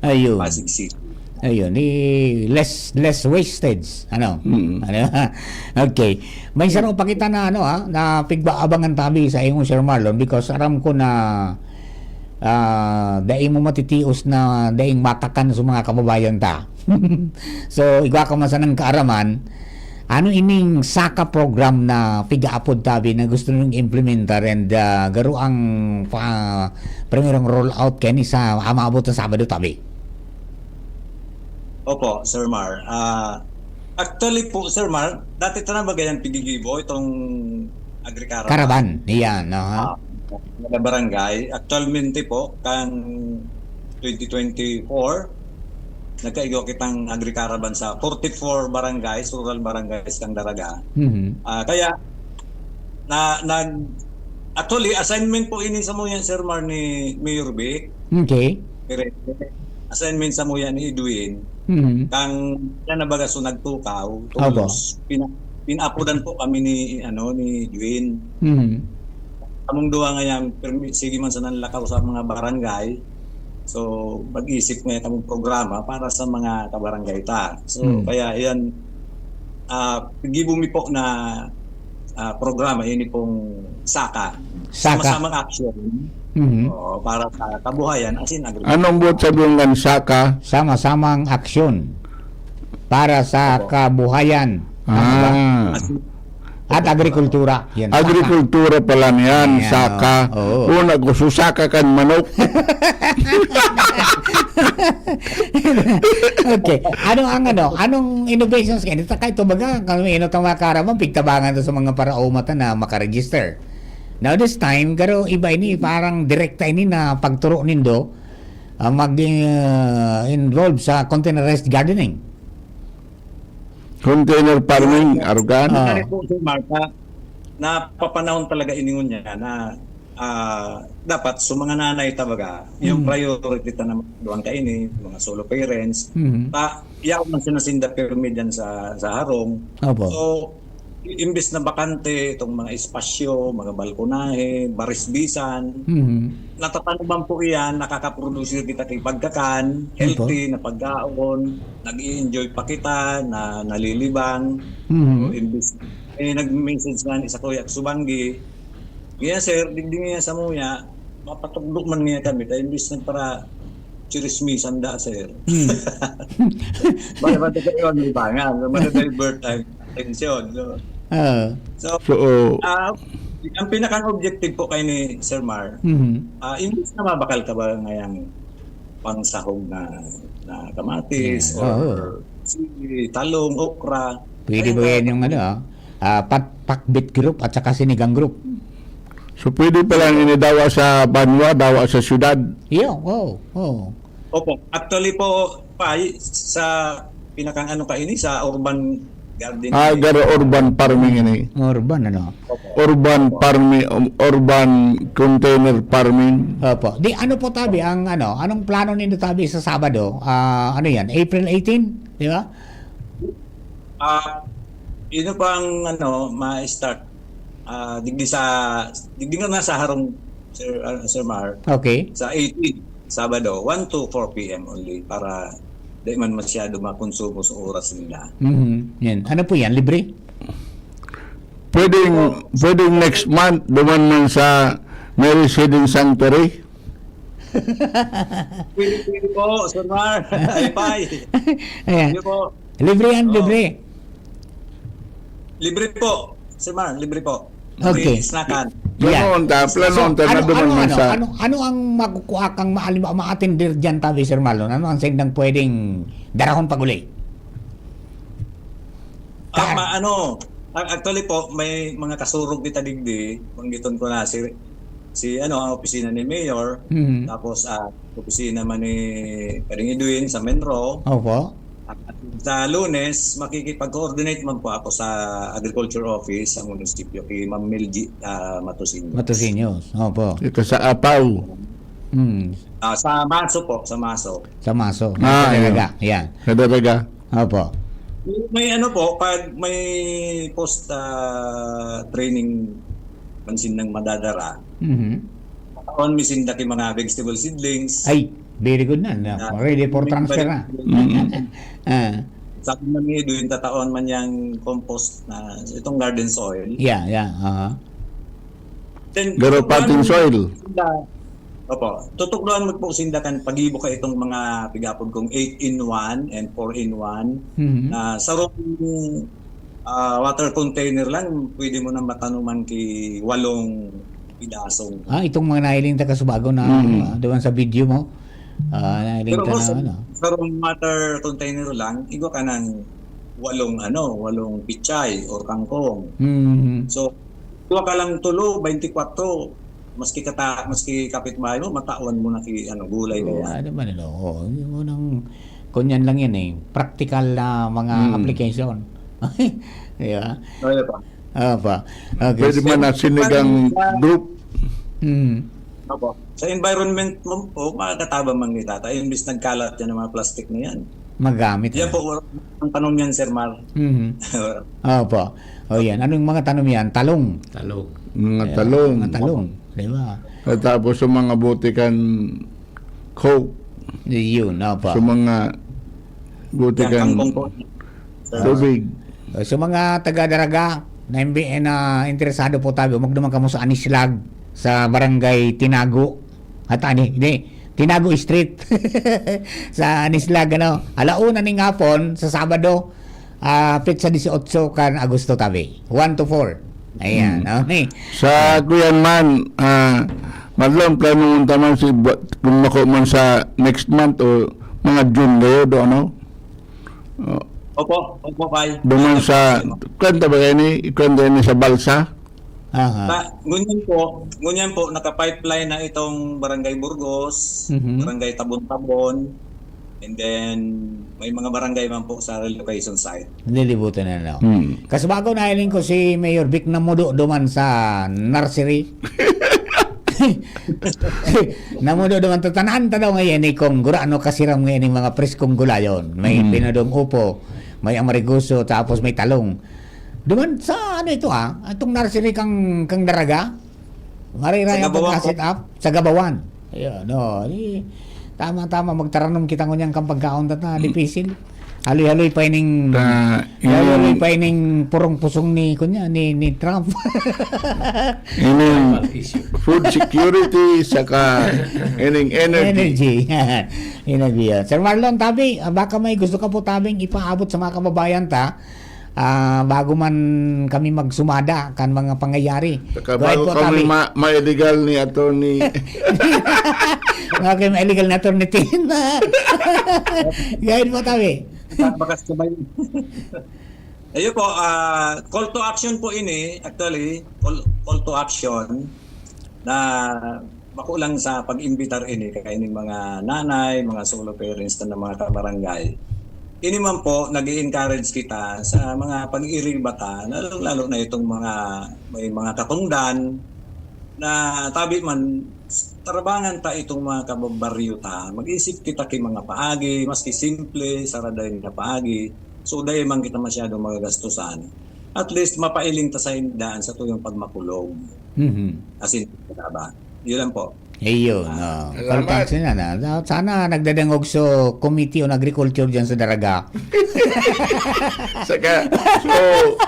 Ayun. Pasig City. Ayun, eh, less, less wastage, ano? Mm. Ano? Okay. May sarong pakita na, ano, ah, na pigba-, abangan tabi sa imong, Sir Marlon, because aram ko na, ah, dai mo matitios na daing makakan sa mga kababayan ta. So, igwa ka man sanang kaaraman, ano ining saka program na pigaapod tabi na gusto niyong implementar and, ah, garo ang pa-, primerong roll out kani sa, ah, maabot na Sabado tabi? Opo, Sir Mar. Ah, actually po, Sir Mar, dati ta na ba gayang pigigibo itong Agri-Caravan? Caravan, iyan, aha. Ah, mga barangay. Actualmente po, kan twenty twenty-four, nagkaigwa kitang Agri-Caravan sa forty-four barangays, rural barangays kan Daraga. Mhm. Ah, kaya, na, nag-, Actually, assignment po ini sa mga yan, Sir Mar, ni Mayor Vic. Okay. Pero assignment sa mga ni Edwin. Mhm. Kang siya na baga so nagtukaw, Opo. Tulos, pina-, pinaapodan po kami ni, ano, ni Edwin. Mhm. Kamong duwa nga yan, permi-, sige man sa nanlakaw sa mga barangay. So, mag-isip ngayon kamong programa para sa mga kabarangay ta. So, Hmm. kaya yan, ah, gibo mi po na, ah, programa, ini pong Saka. Saka. Sama-samang action. Mhm. Oo, para sa kabuhayan, as in agriculture. Anong buot sabihin ng Saka? Sama-samang aksyon para sa Opo. kabuhayan. Tama ba? Ah. As in, At agrikultura. Yan, saka. Agrikultura pala niyan, Ayan, saka. Oo. Una ko, susaka kan manok. Okay. Ano ang ano? Anong innovations kayo? Ito kayo, ito baga, kami, ino itong mga karaman, pigtabangan to sa mga paraoma ta na makaregister. Now, this time, garo iba ini, parang direkta ini na pagturo nindo, ah, mag, ah, involve sa containerized gardening. Container farming, Arugan? Ah. Kaya po, Sir Mark, na, napapanahon talaga ini ngunyan na, ah, dapat sa mga nanay talaga, yung Hmm. priority ta naman, duwang kaini, mga solo parents, Hmm. ta, yaon man sila sinda pirmi dyan sa, sa harong. Opo. So, i-, imbes na bakante itong mga espasyo, mga balkonahe, barisbisan, Hmm. natatanuman po iyan, nakakaproduce kita kay pagkakan, Opo. healthy na pagkaon, nag-i-enjoy pa kita, na nalilibang. Mhm. O, imbis, eh, nag-message nga ni sa Kuya Subanggi, "Ngayon, sir, digdi ngayon sa muya, mapatugdok man ngayon kami, tayo imbis nagpara chismis, sanda, sir." Hmm. Bale, bale, kayo ang libangan, bale, divert ang atensyon, no? Ah. So, So, ah, ang pinakang objective po kay ni Sir Mar, Mhm. ah, imbis na mabakal ka ba ngayang pangsahog na, na kamatis Yeah, or oo. sili, talong, okra. Pwede Ayun ba po. yan yung ano, ah, ah, pat-, pakbit group at saka sinigang group? So, pwede pala ini dawa sa banwa, dawa sa syudad? Iyo, oo, oo. Opo. Actually po, pa, sa pinakang ano kaini, sa urban garden Ah, ini. Garo urban farming ini. Urban, ano? Opo. Urban Opo. farming, um, urban container farming. Opo. Di, ano po, tabi, ang ano, anong plano nindo, tabi, sa Sabado? Ah, ano yan? April eighteen, di ba? Ah, ino pa ang, ano, ma-start? Ah, digdi sa, digdi nga na sa harong, Sir, ah, Sir Mar. Okay. Sa eighteen, Sabado, one to four P M only para di man masyado makonsumo sa oras nila. Mhm. Yan. Ano po yan? Libre? Pwedeng, Oh. pwedeng next month, duman man sa Mary's Hidden Sanctuary. Pwede, pwede po, Sir Mar. Ay, pay. Ayan. Pwede po. Libre yan, Oo. libre. Libre po, Sir Mar, libre po. Okay. May snackan. Yan. Planoon ta, planoon So, ta, ano, naduman ano, man ano, sa ano, ano ang makukuha kang ma-, halimbawa, ma-attender dyan, tabi, Sir Marlon? Ano ang sendang pwedeng darahon pag-uli? Ah, Ka- ma-, ano, a-, actually po, may mga kasurog kita digdi, banggiton ko na si, si, ano, ang opisina ni Mayor, Mhm. tapos, ah, opisina man ni Paring Edwin sa Menro. Opo. At sa Lunes, makikipag-coordinate man po ako sa Agriculture Office sa munisipyo kay Ma'am Milji, ah, Matosinhos. Matosinhos, opo. Ito sa Apaw. Hmm. Ah, sa Maso po, sa Maso. Sa Maso. Ah, Sa Daraga, ayun. yan. Sa Daraga. Opo. May ano po, pag may post, ah, training man sindang madadara, Mhm. on mi sinda ki mga vegetable seedlings. Ay, very good na, na. Ah, Ready for may transfer na. Mm. Ah. Sabi man ni Edwin, tataon man yang compost na itong garden soil. Yeah, yeah, aha. Then, Pero tutukdoan potting mo soil. sila. Opo. Tutukdoan mo po sinda kan pag-ibo ka itong mga pigapod kong eight-in-one and four-in-one Mhm. na sarong, ah, water container lang, pwede mo na matanuman ki walong pidasong. Ah, itong mga nahiling ta kasubago na, Mm. ano, ah, duman sa video mo. Ah, nahiling Pero ka po, na, sa, ano. sa room water container lang, igwa ka ng walong, ano, walong pichay or kangkong. Mhm. So, igwa ka lang tulo, twenty-four, maski kata-, maski kapitbahay mo, matawan mo na ki, ano, gulay na Oo, yan. ano man, ano, oo, yun ang, kunyan lang yan eh, practical na mga Mm. application. Di ba? Kaya pa. Opo. Okay, Pwede so, man na sinigang parang, ah, group. Mm. Opo. Sa environment mo po, makakatabang man kita. Ta imbis nagkalat yan ng mga plastic na yan. Magamit Yan na. po, ang tanong niyan, Sir Mar. Mhm. Opo. O yan. Anong mga tanom yan? Talong. Talong. Mga Ayan, talong. mga talong. Di ba? At tapos sa mga bote kan Coke. Yun, opo. Sa mga bote Yan, kan kangkong po. Sa tubig. So, sa mga taga-Daraga na imbi-, na interesado po tabi, magduman kamo sa Anislag, sa Barangay Tinago. At ani, hindi, Tinago Street. Sa Anislag, ano, ala una ning hapon, sa Sabado, ah, petsa dieciocho kan Agosto tabi. One to four. Ayan, Hmm. okay. Sa kuyan man, ah, Marlon, plano mo taman si, kung mako man sa next month o mga June gayo, do, ano? Oh, Opo, opo, Pai. duman Opo, sa, opo. Kanta ba kayo ni, kanta ni sa Balsa? Aha. Ta-, ngunyan po, ngunyan po, naka-pipeline na itong Barangay Burgos, Mhm. Barangay Tabon-Tabon, and then may mga barangay man po sa relocation site. Nililibutan na, no? Hmm. Kasubagaw na hiling ko si Mayor Vic namudo duman sa nursery. Namudo duman, tatanan ta daw ngayon ni kung gurano kasiram ngayon yung mga preskong gulayon. May Hmm. pinadong upo, may amariguso, tapos may talong. Duman sa ano ito, ah? Itong nursery kang, kang Daraga? Maray-ray Sa ang Gabawan pagka-set po. up sa Gabawan. Ayun, no. Di, tama-tama, magtaranom kita ngunyan kang pagkaon ta ta, Mm. dipisil. Haloy-haloy pa ining, Ta-, haloy-haloy ining pa ining purong pusong ni, kunya, ni, ni Trump. Ining Tribal issue. Food security, saka ining energy. Energy. Energy, ah. Sir Marlon, tabi, ah, baka may gusto ka po tabing ipaabot sa mga kababayan ta, ah, bago man kami magsumada kan mga pangyayari. Saka Go ahead bago po, kami tabi. ma-, ma-illegal ni attorney. Bago kami ma-illegal ni attorney Tin. Go ahead po, tabi. Baka sabay. Ayun po, ah, call to action po ini, actually, call, call to action na bako lang sa pag-imbitar ini kaining mga nanay, mga solo parents na mga kabarangay. Ini man po, nag-i-encourage kita sa mga pag-iiribata, lalong-lalo na itong mga may mga katungdan na tabi man, tarabangan ta itong mga kababaryo ta. Mag-isip kita ki mga paagi, maski simple, saraday na paagi. So, dai man kita masyadong magagastusan. At least, mapailing ta sa indaan sa tuyong pagmakulog. Mhm. As in, ba? Yun lang po. Ayun, Ah. oh. Salamat. Kalpang sila na. Sana nagdadangog sa Committee on Agriculture dyan sa Daraga. Saka, so,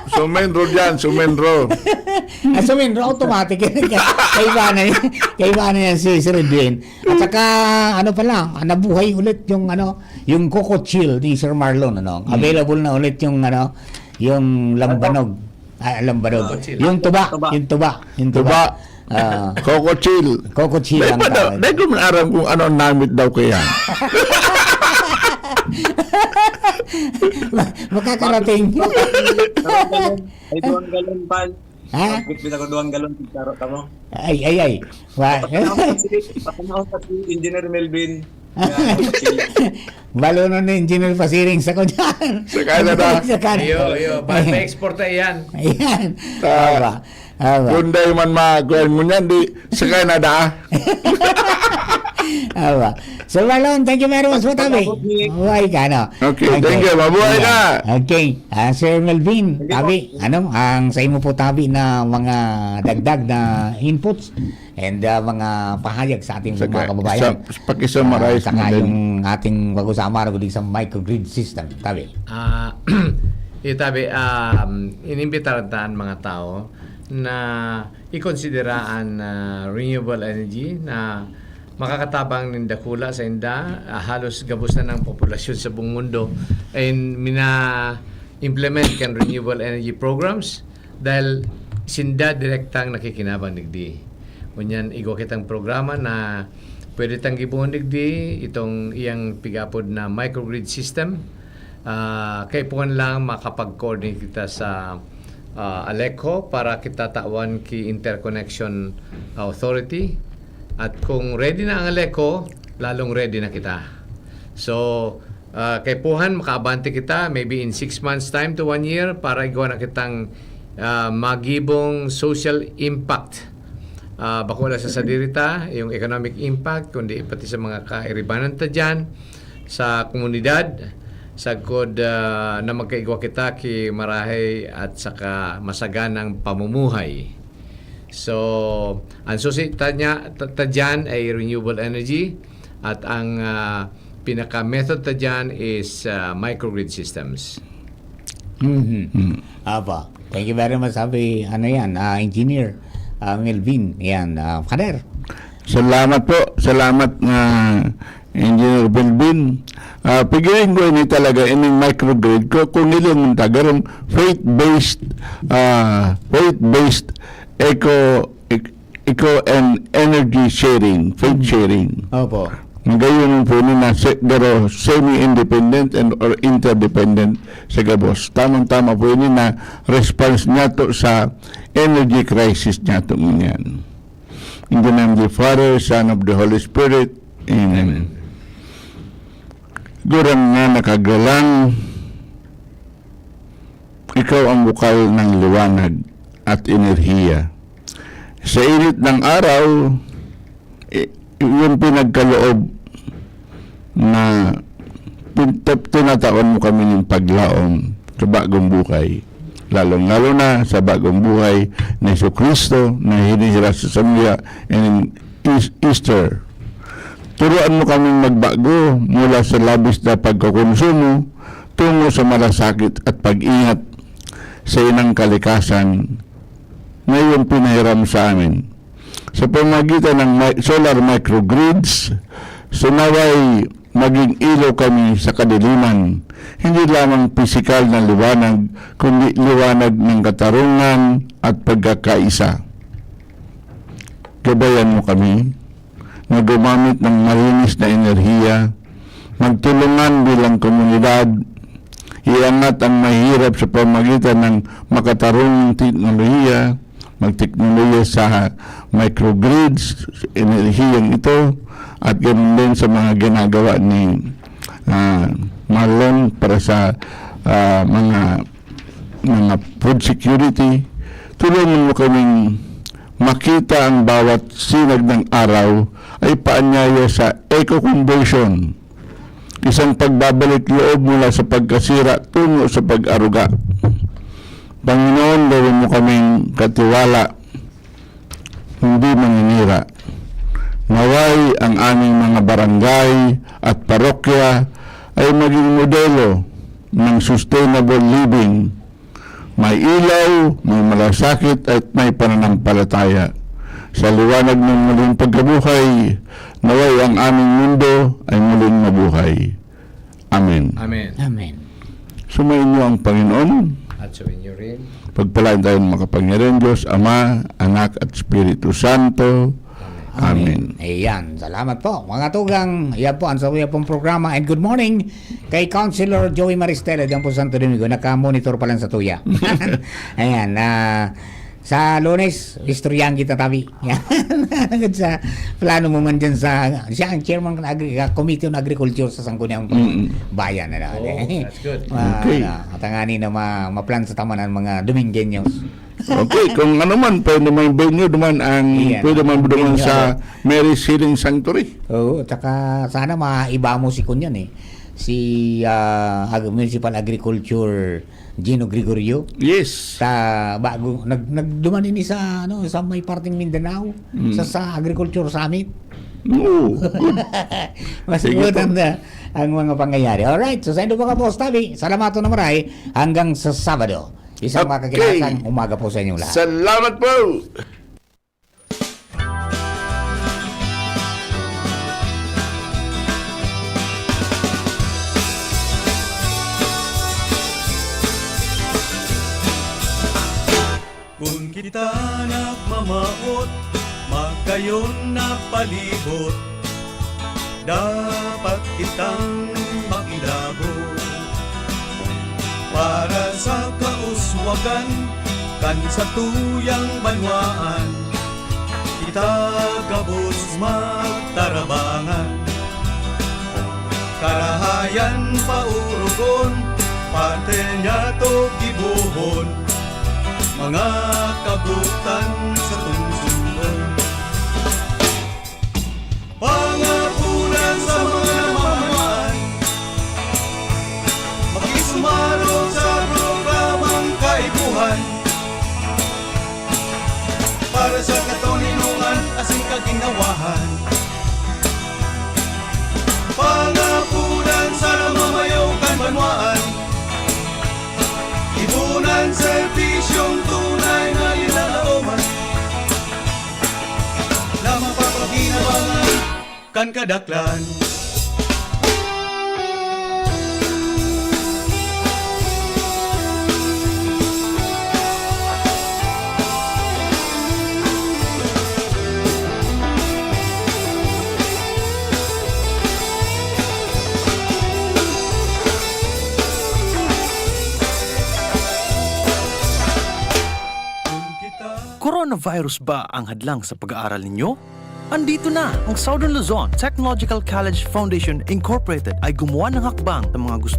so main road yan, so main road. Ah, so main road, automatic yan. Kaiba na yan. Kaiba na yan si Sir Edwin. At saka, ano pala, nabuhay ulit yung, ano, yung Coco Chill ni Sir Marlon, ano. Hmm. Available na ulit yung, ano, yung lambanog. Ah, lambanog. Coco Chill. Yung tuba, Tuba. yung tuba, yung tuba. Tuba. Ah. Coco Chill. Coco Chill Dai ang pa daw, tawag. Dai ko man aram kung ano ang namit daw kaya. Ma-, makakarating. Ay, duwang galon, pal. Ha? Bakit kita ko duwang galon, picharot ka mo? Ay, ay, ay. Wa- Patanaw ko si, patanaw ko si Engineer Melvin. Balonon ni Engineer Pasiring sa ko dyan. Sa Canada. Sa Canada. Iyo, iyo. Pa-, pa-export na iyan. Ayan. Sa Aba. Aba. Hyundai man ma-, kuwan mo niyan, di sa Canada. Aba. Sir Marlon, thank you very much po, tabi. Mabuhay ka, no? Okay, thank you. Mabuhay ka. Okay. Ah, Sir Melvin, tabi, ano, ang sa imo po, tabi, na mga dagdag na inputs? And, ah, mga pahayag sa ating Saka, mga kababayan. Sa, pakisummarize Ah, saka mo din. Yung ating pag-usapan, kundi sa microgrid system, tabi. Ah, itabi, um, inimbitar ta an mga tao na ikonsidera an, ah, renewable energy na makakatabang nin dakula sa inda, ah, halos gabos na ng populasyon sa buong mundo ay mina-implement kan renewable energy programs. Dahil sinda direktang nakikinabang digdi. Ngunyan, igwa kitang programa na pwede tang gibohon digdi, itong iyang pig-apod na microgrid system. Ah, kaipuhan lang makapag-coordinate kita sa, ah, ALECO para kita tawan ki Interconnection Authority. At kung ready na ang ALECO, lalong ready na kita. So, ah, kaipuhan, makaabante kita, maybe in six months time to one year, para igwa na kitang, ah, magibong social impact, Ah, bako lang sa sadiri ta, yung economic impact, kundi pati sa mga kairibanan ta diyan, sa komunidad, sagkod, ah, na magkaigwa kita ki marahay at saka masaganang pamumuhay. So, ang susi ta niya, ta, ta diyan ay renewable energy at ang, ah, pinaka-method ta diyan is, ah, microgrid systems. Mhm. Mm. Apa. Thank you very much, sabi, ano yan, ah, Engineer, ah, Melvin. Yan, ah, Father. Salamat po. Salamat na Engineer Melvin. Ah, pigiling ko ini talaga, ining microgrid ko, kung ilang tagarong faith-based, ah, faith-based eco, ec-, eco and energy sharing, faith Mm. sharing. Opo. Magayon po ini na se-, garo semi-independent and or interdependent sa gabos. Tamang-tama po ini na response niya to sa energy crisis niya to ngunyan. In the name of the Father, Son of the Holy Spirit. Amen. Amen. Gurang na nakagalang, ikaw ang bukal ng liwanag at enerhiya. Sa init ng araw, i-, yung pinagkaloob na pin-, tap-, tinataon mo kami ng paglaom sa bagong buhay. Lalong-lalo na sa bagong buhay ni Jesucristo na hinihira sa samiya in Eas-, Easter. Turuan mo kaming magbago mula sa labis na pagkakonsumo tungo sa malasakit at pag-ingat sa inang kalikasan na iyong pinahiram sa amin. Sa pamamagitan ng mi-, solar microgrids, sunaway maging ilaw kami sa kadiliman, hindi lamang pisikal na liwanag, kundi liwanag ng katarungan at pagkakaisa. Gabayan mo kami na gumamit ng malinis na enerhiya, magtulungan bilang komunidad, iangat ang mahirap sa pamagitan ng makatarungang teknolohiya, magteknolohiya sa microgrids, enerhiyang ito, at ganun din sa mga ginagawa ni, ah, Marlon para sa, ah, mga, mga food security. Tulungan mo kaming makita ang bawat sinag ng araw ay paanyaya sa eco-conversion, isang pagbabalik loob mula sa pagkasira tungo sa pag-aruga. Panginoon, gawin mo kaming katiwala, hindi maninira. Naway ang aming mga barangay at parokya ay maging modelo ng sustainable living. May ilaw, may malasakit, at may pananampalataya. Sa liwanag ng muling pagkabuhay, naway ang aming mundo ay muling mabuhay. Amen. Amen. Amen. Sumainyo ang Panginoon. At sumainyo rin. Pagpalain tayo ng makapangyarihan Diyos, Ama, Anak, at Espiritu Santo. Amen. Amen. Ayan. Salamat po, mga tugang. Yan po ang sakuya pong programa. And good morning kay Councilor Joey Maristela, diyan po sa Santo Domingo. Naka-monitor pa lang sa tuya. Ayan. Ah, sa Lunes, istoryahan kita, tabi. Yan. Agad sa plano mo man dyan sa, siya ang chairman ng agri-, ah, Committee on Agriculture sa Sangguniang Mm. Bayan. Ano, Oh, eh. That's good. Ah, Okay. ano, at ang ani na ma-, maplan sa taman ang mga Domingueños. Okay, kung ano man, pwede may venue duman ang, Iyan, pwede man ang duman venue, sa ano. Mary's Healing Sanctuary. Oo, tsaka sana maiba mo si Kunyan eh. Si, ah, Ag-, Municipal Agriculture, Gino Gregorio. Yes. Sa bago, nag-, nagduman ini sa, ano, sa may parting Mindanao, Mm. sa, sa Agriculture Summit. Oo, good. Mas Sige po. maganda ang mga pangyayari. Alright, so sa indo mga boss, tabi, salamaton na maray. Hanggang sa Sabado. Isang Okay. makakinasan umaga po sa inyong lahat. Salamat po! Kun kita nagmamawot, magayon na palibot, dapat kitang makilabot para sa kauswagan kan satuyang banwaan. Kita gabos magtarabangan, karahayan paurugon, pati niyato gibohon, mga kabutan sa tungsungon. Sa katoninongan asin kaginhawahan, pangapudan sa namamayo kan banwaan, ipunan serbisyong tunay na linalaoman, lamang pagpaginabangan kan kadaklan. Coronavirus ba ang hadlang sa pag-aaral ninyo? Andito na ang Southern Luzon Technological College Foundation Incorporated ay gumawa ng hakbang sa mga gusto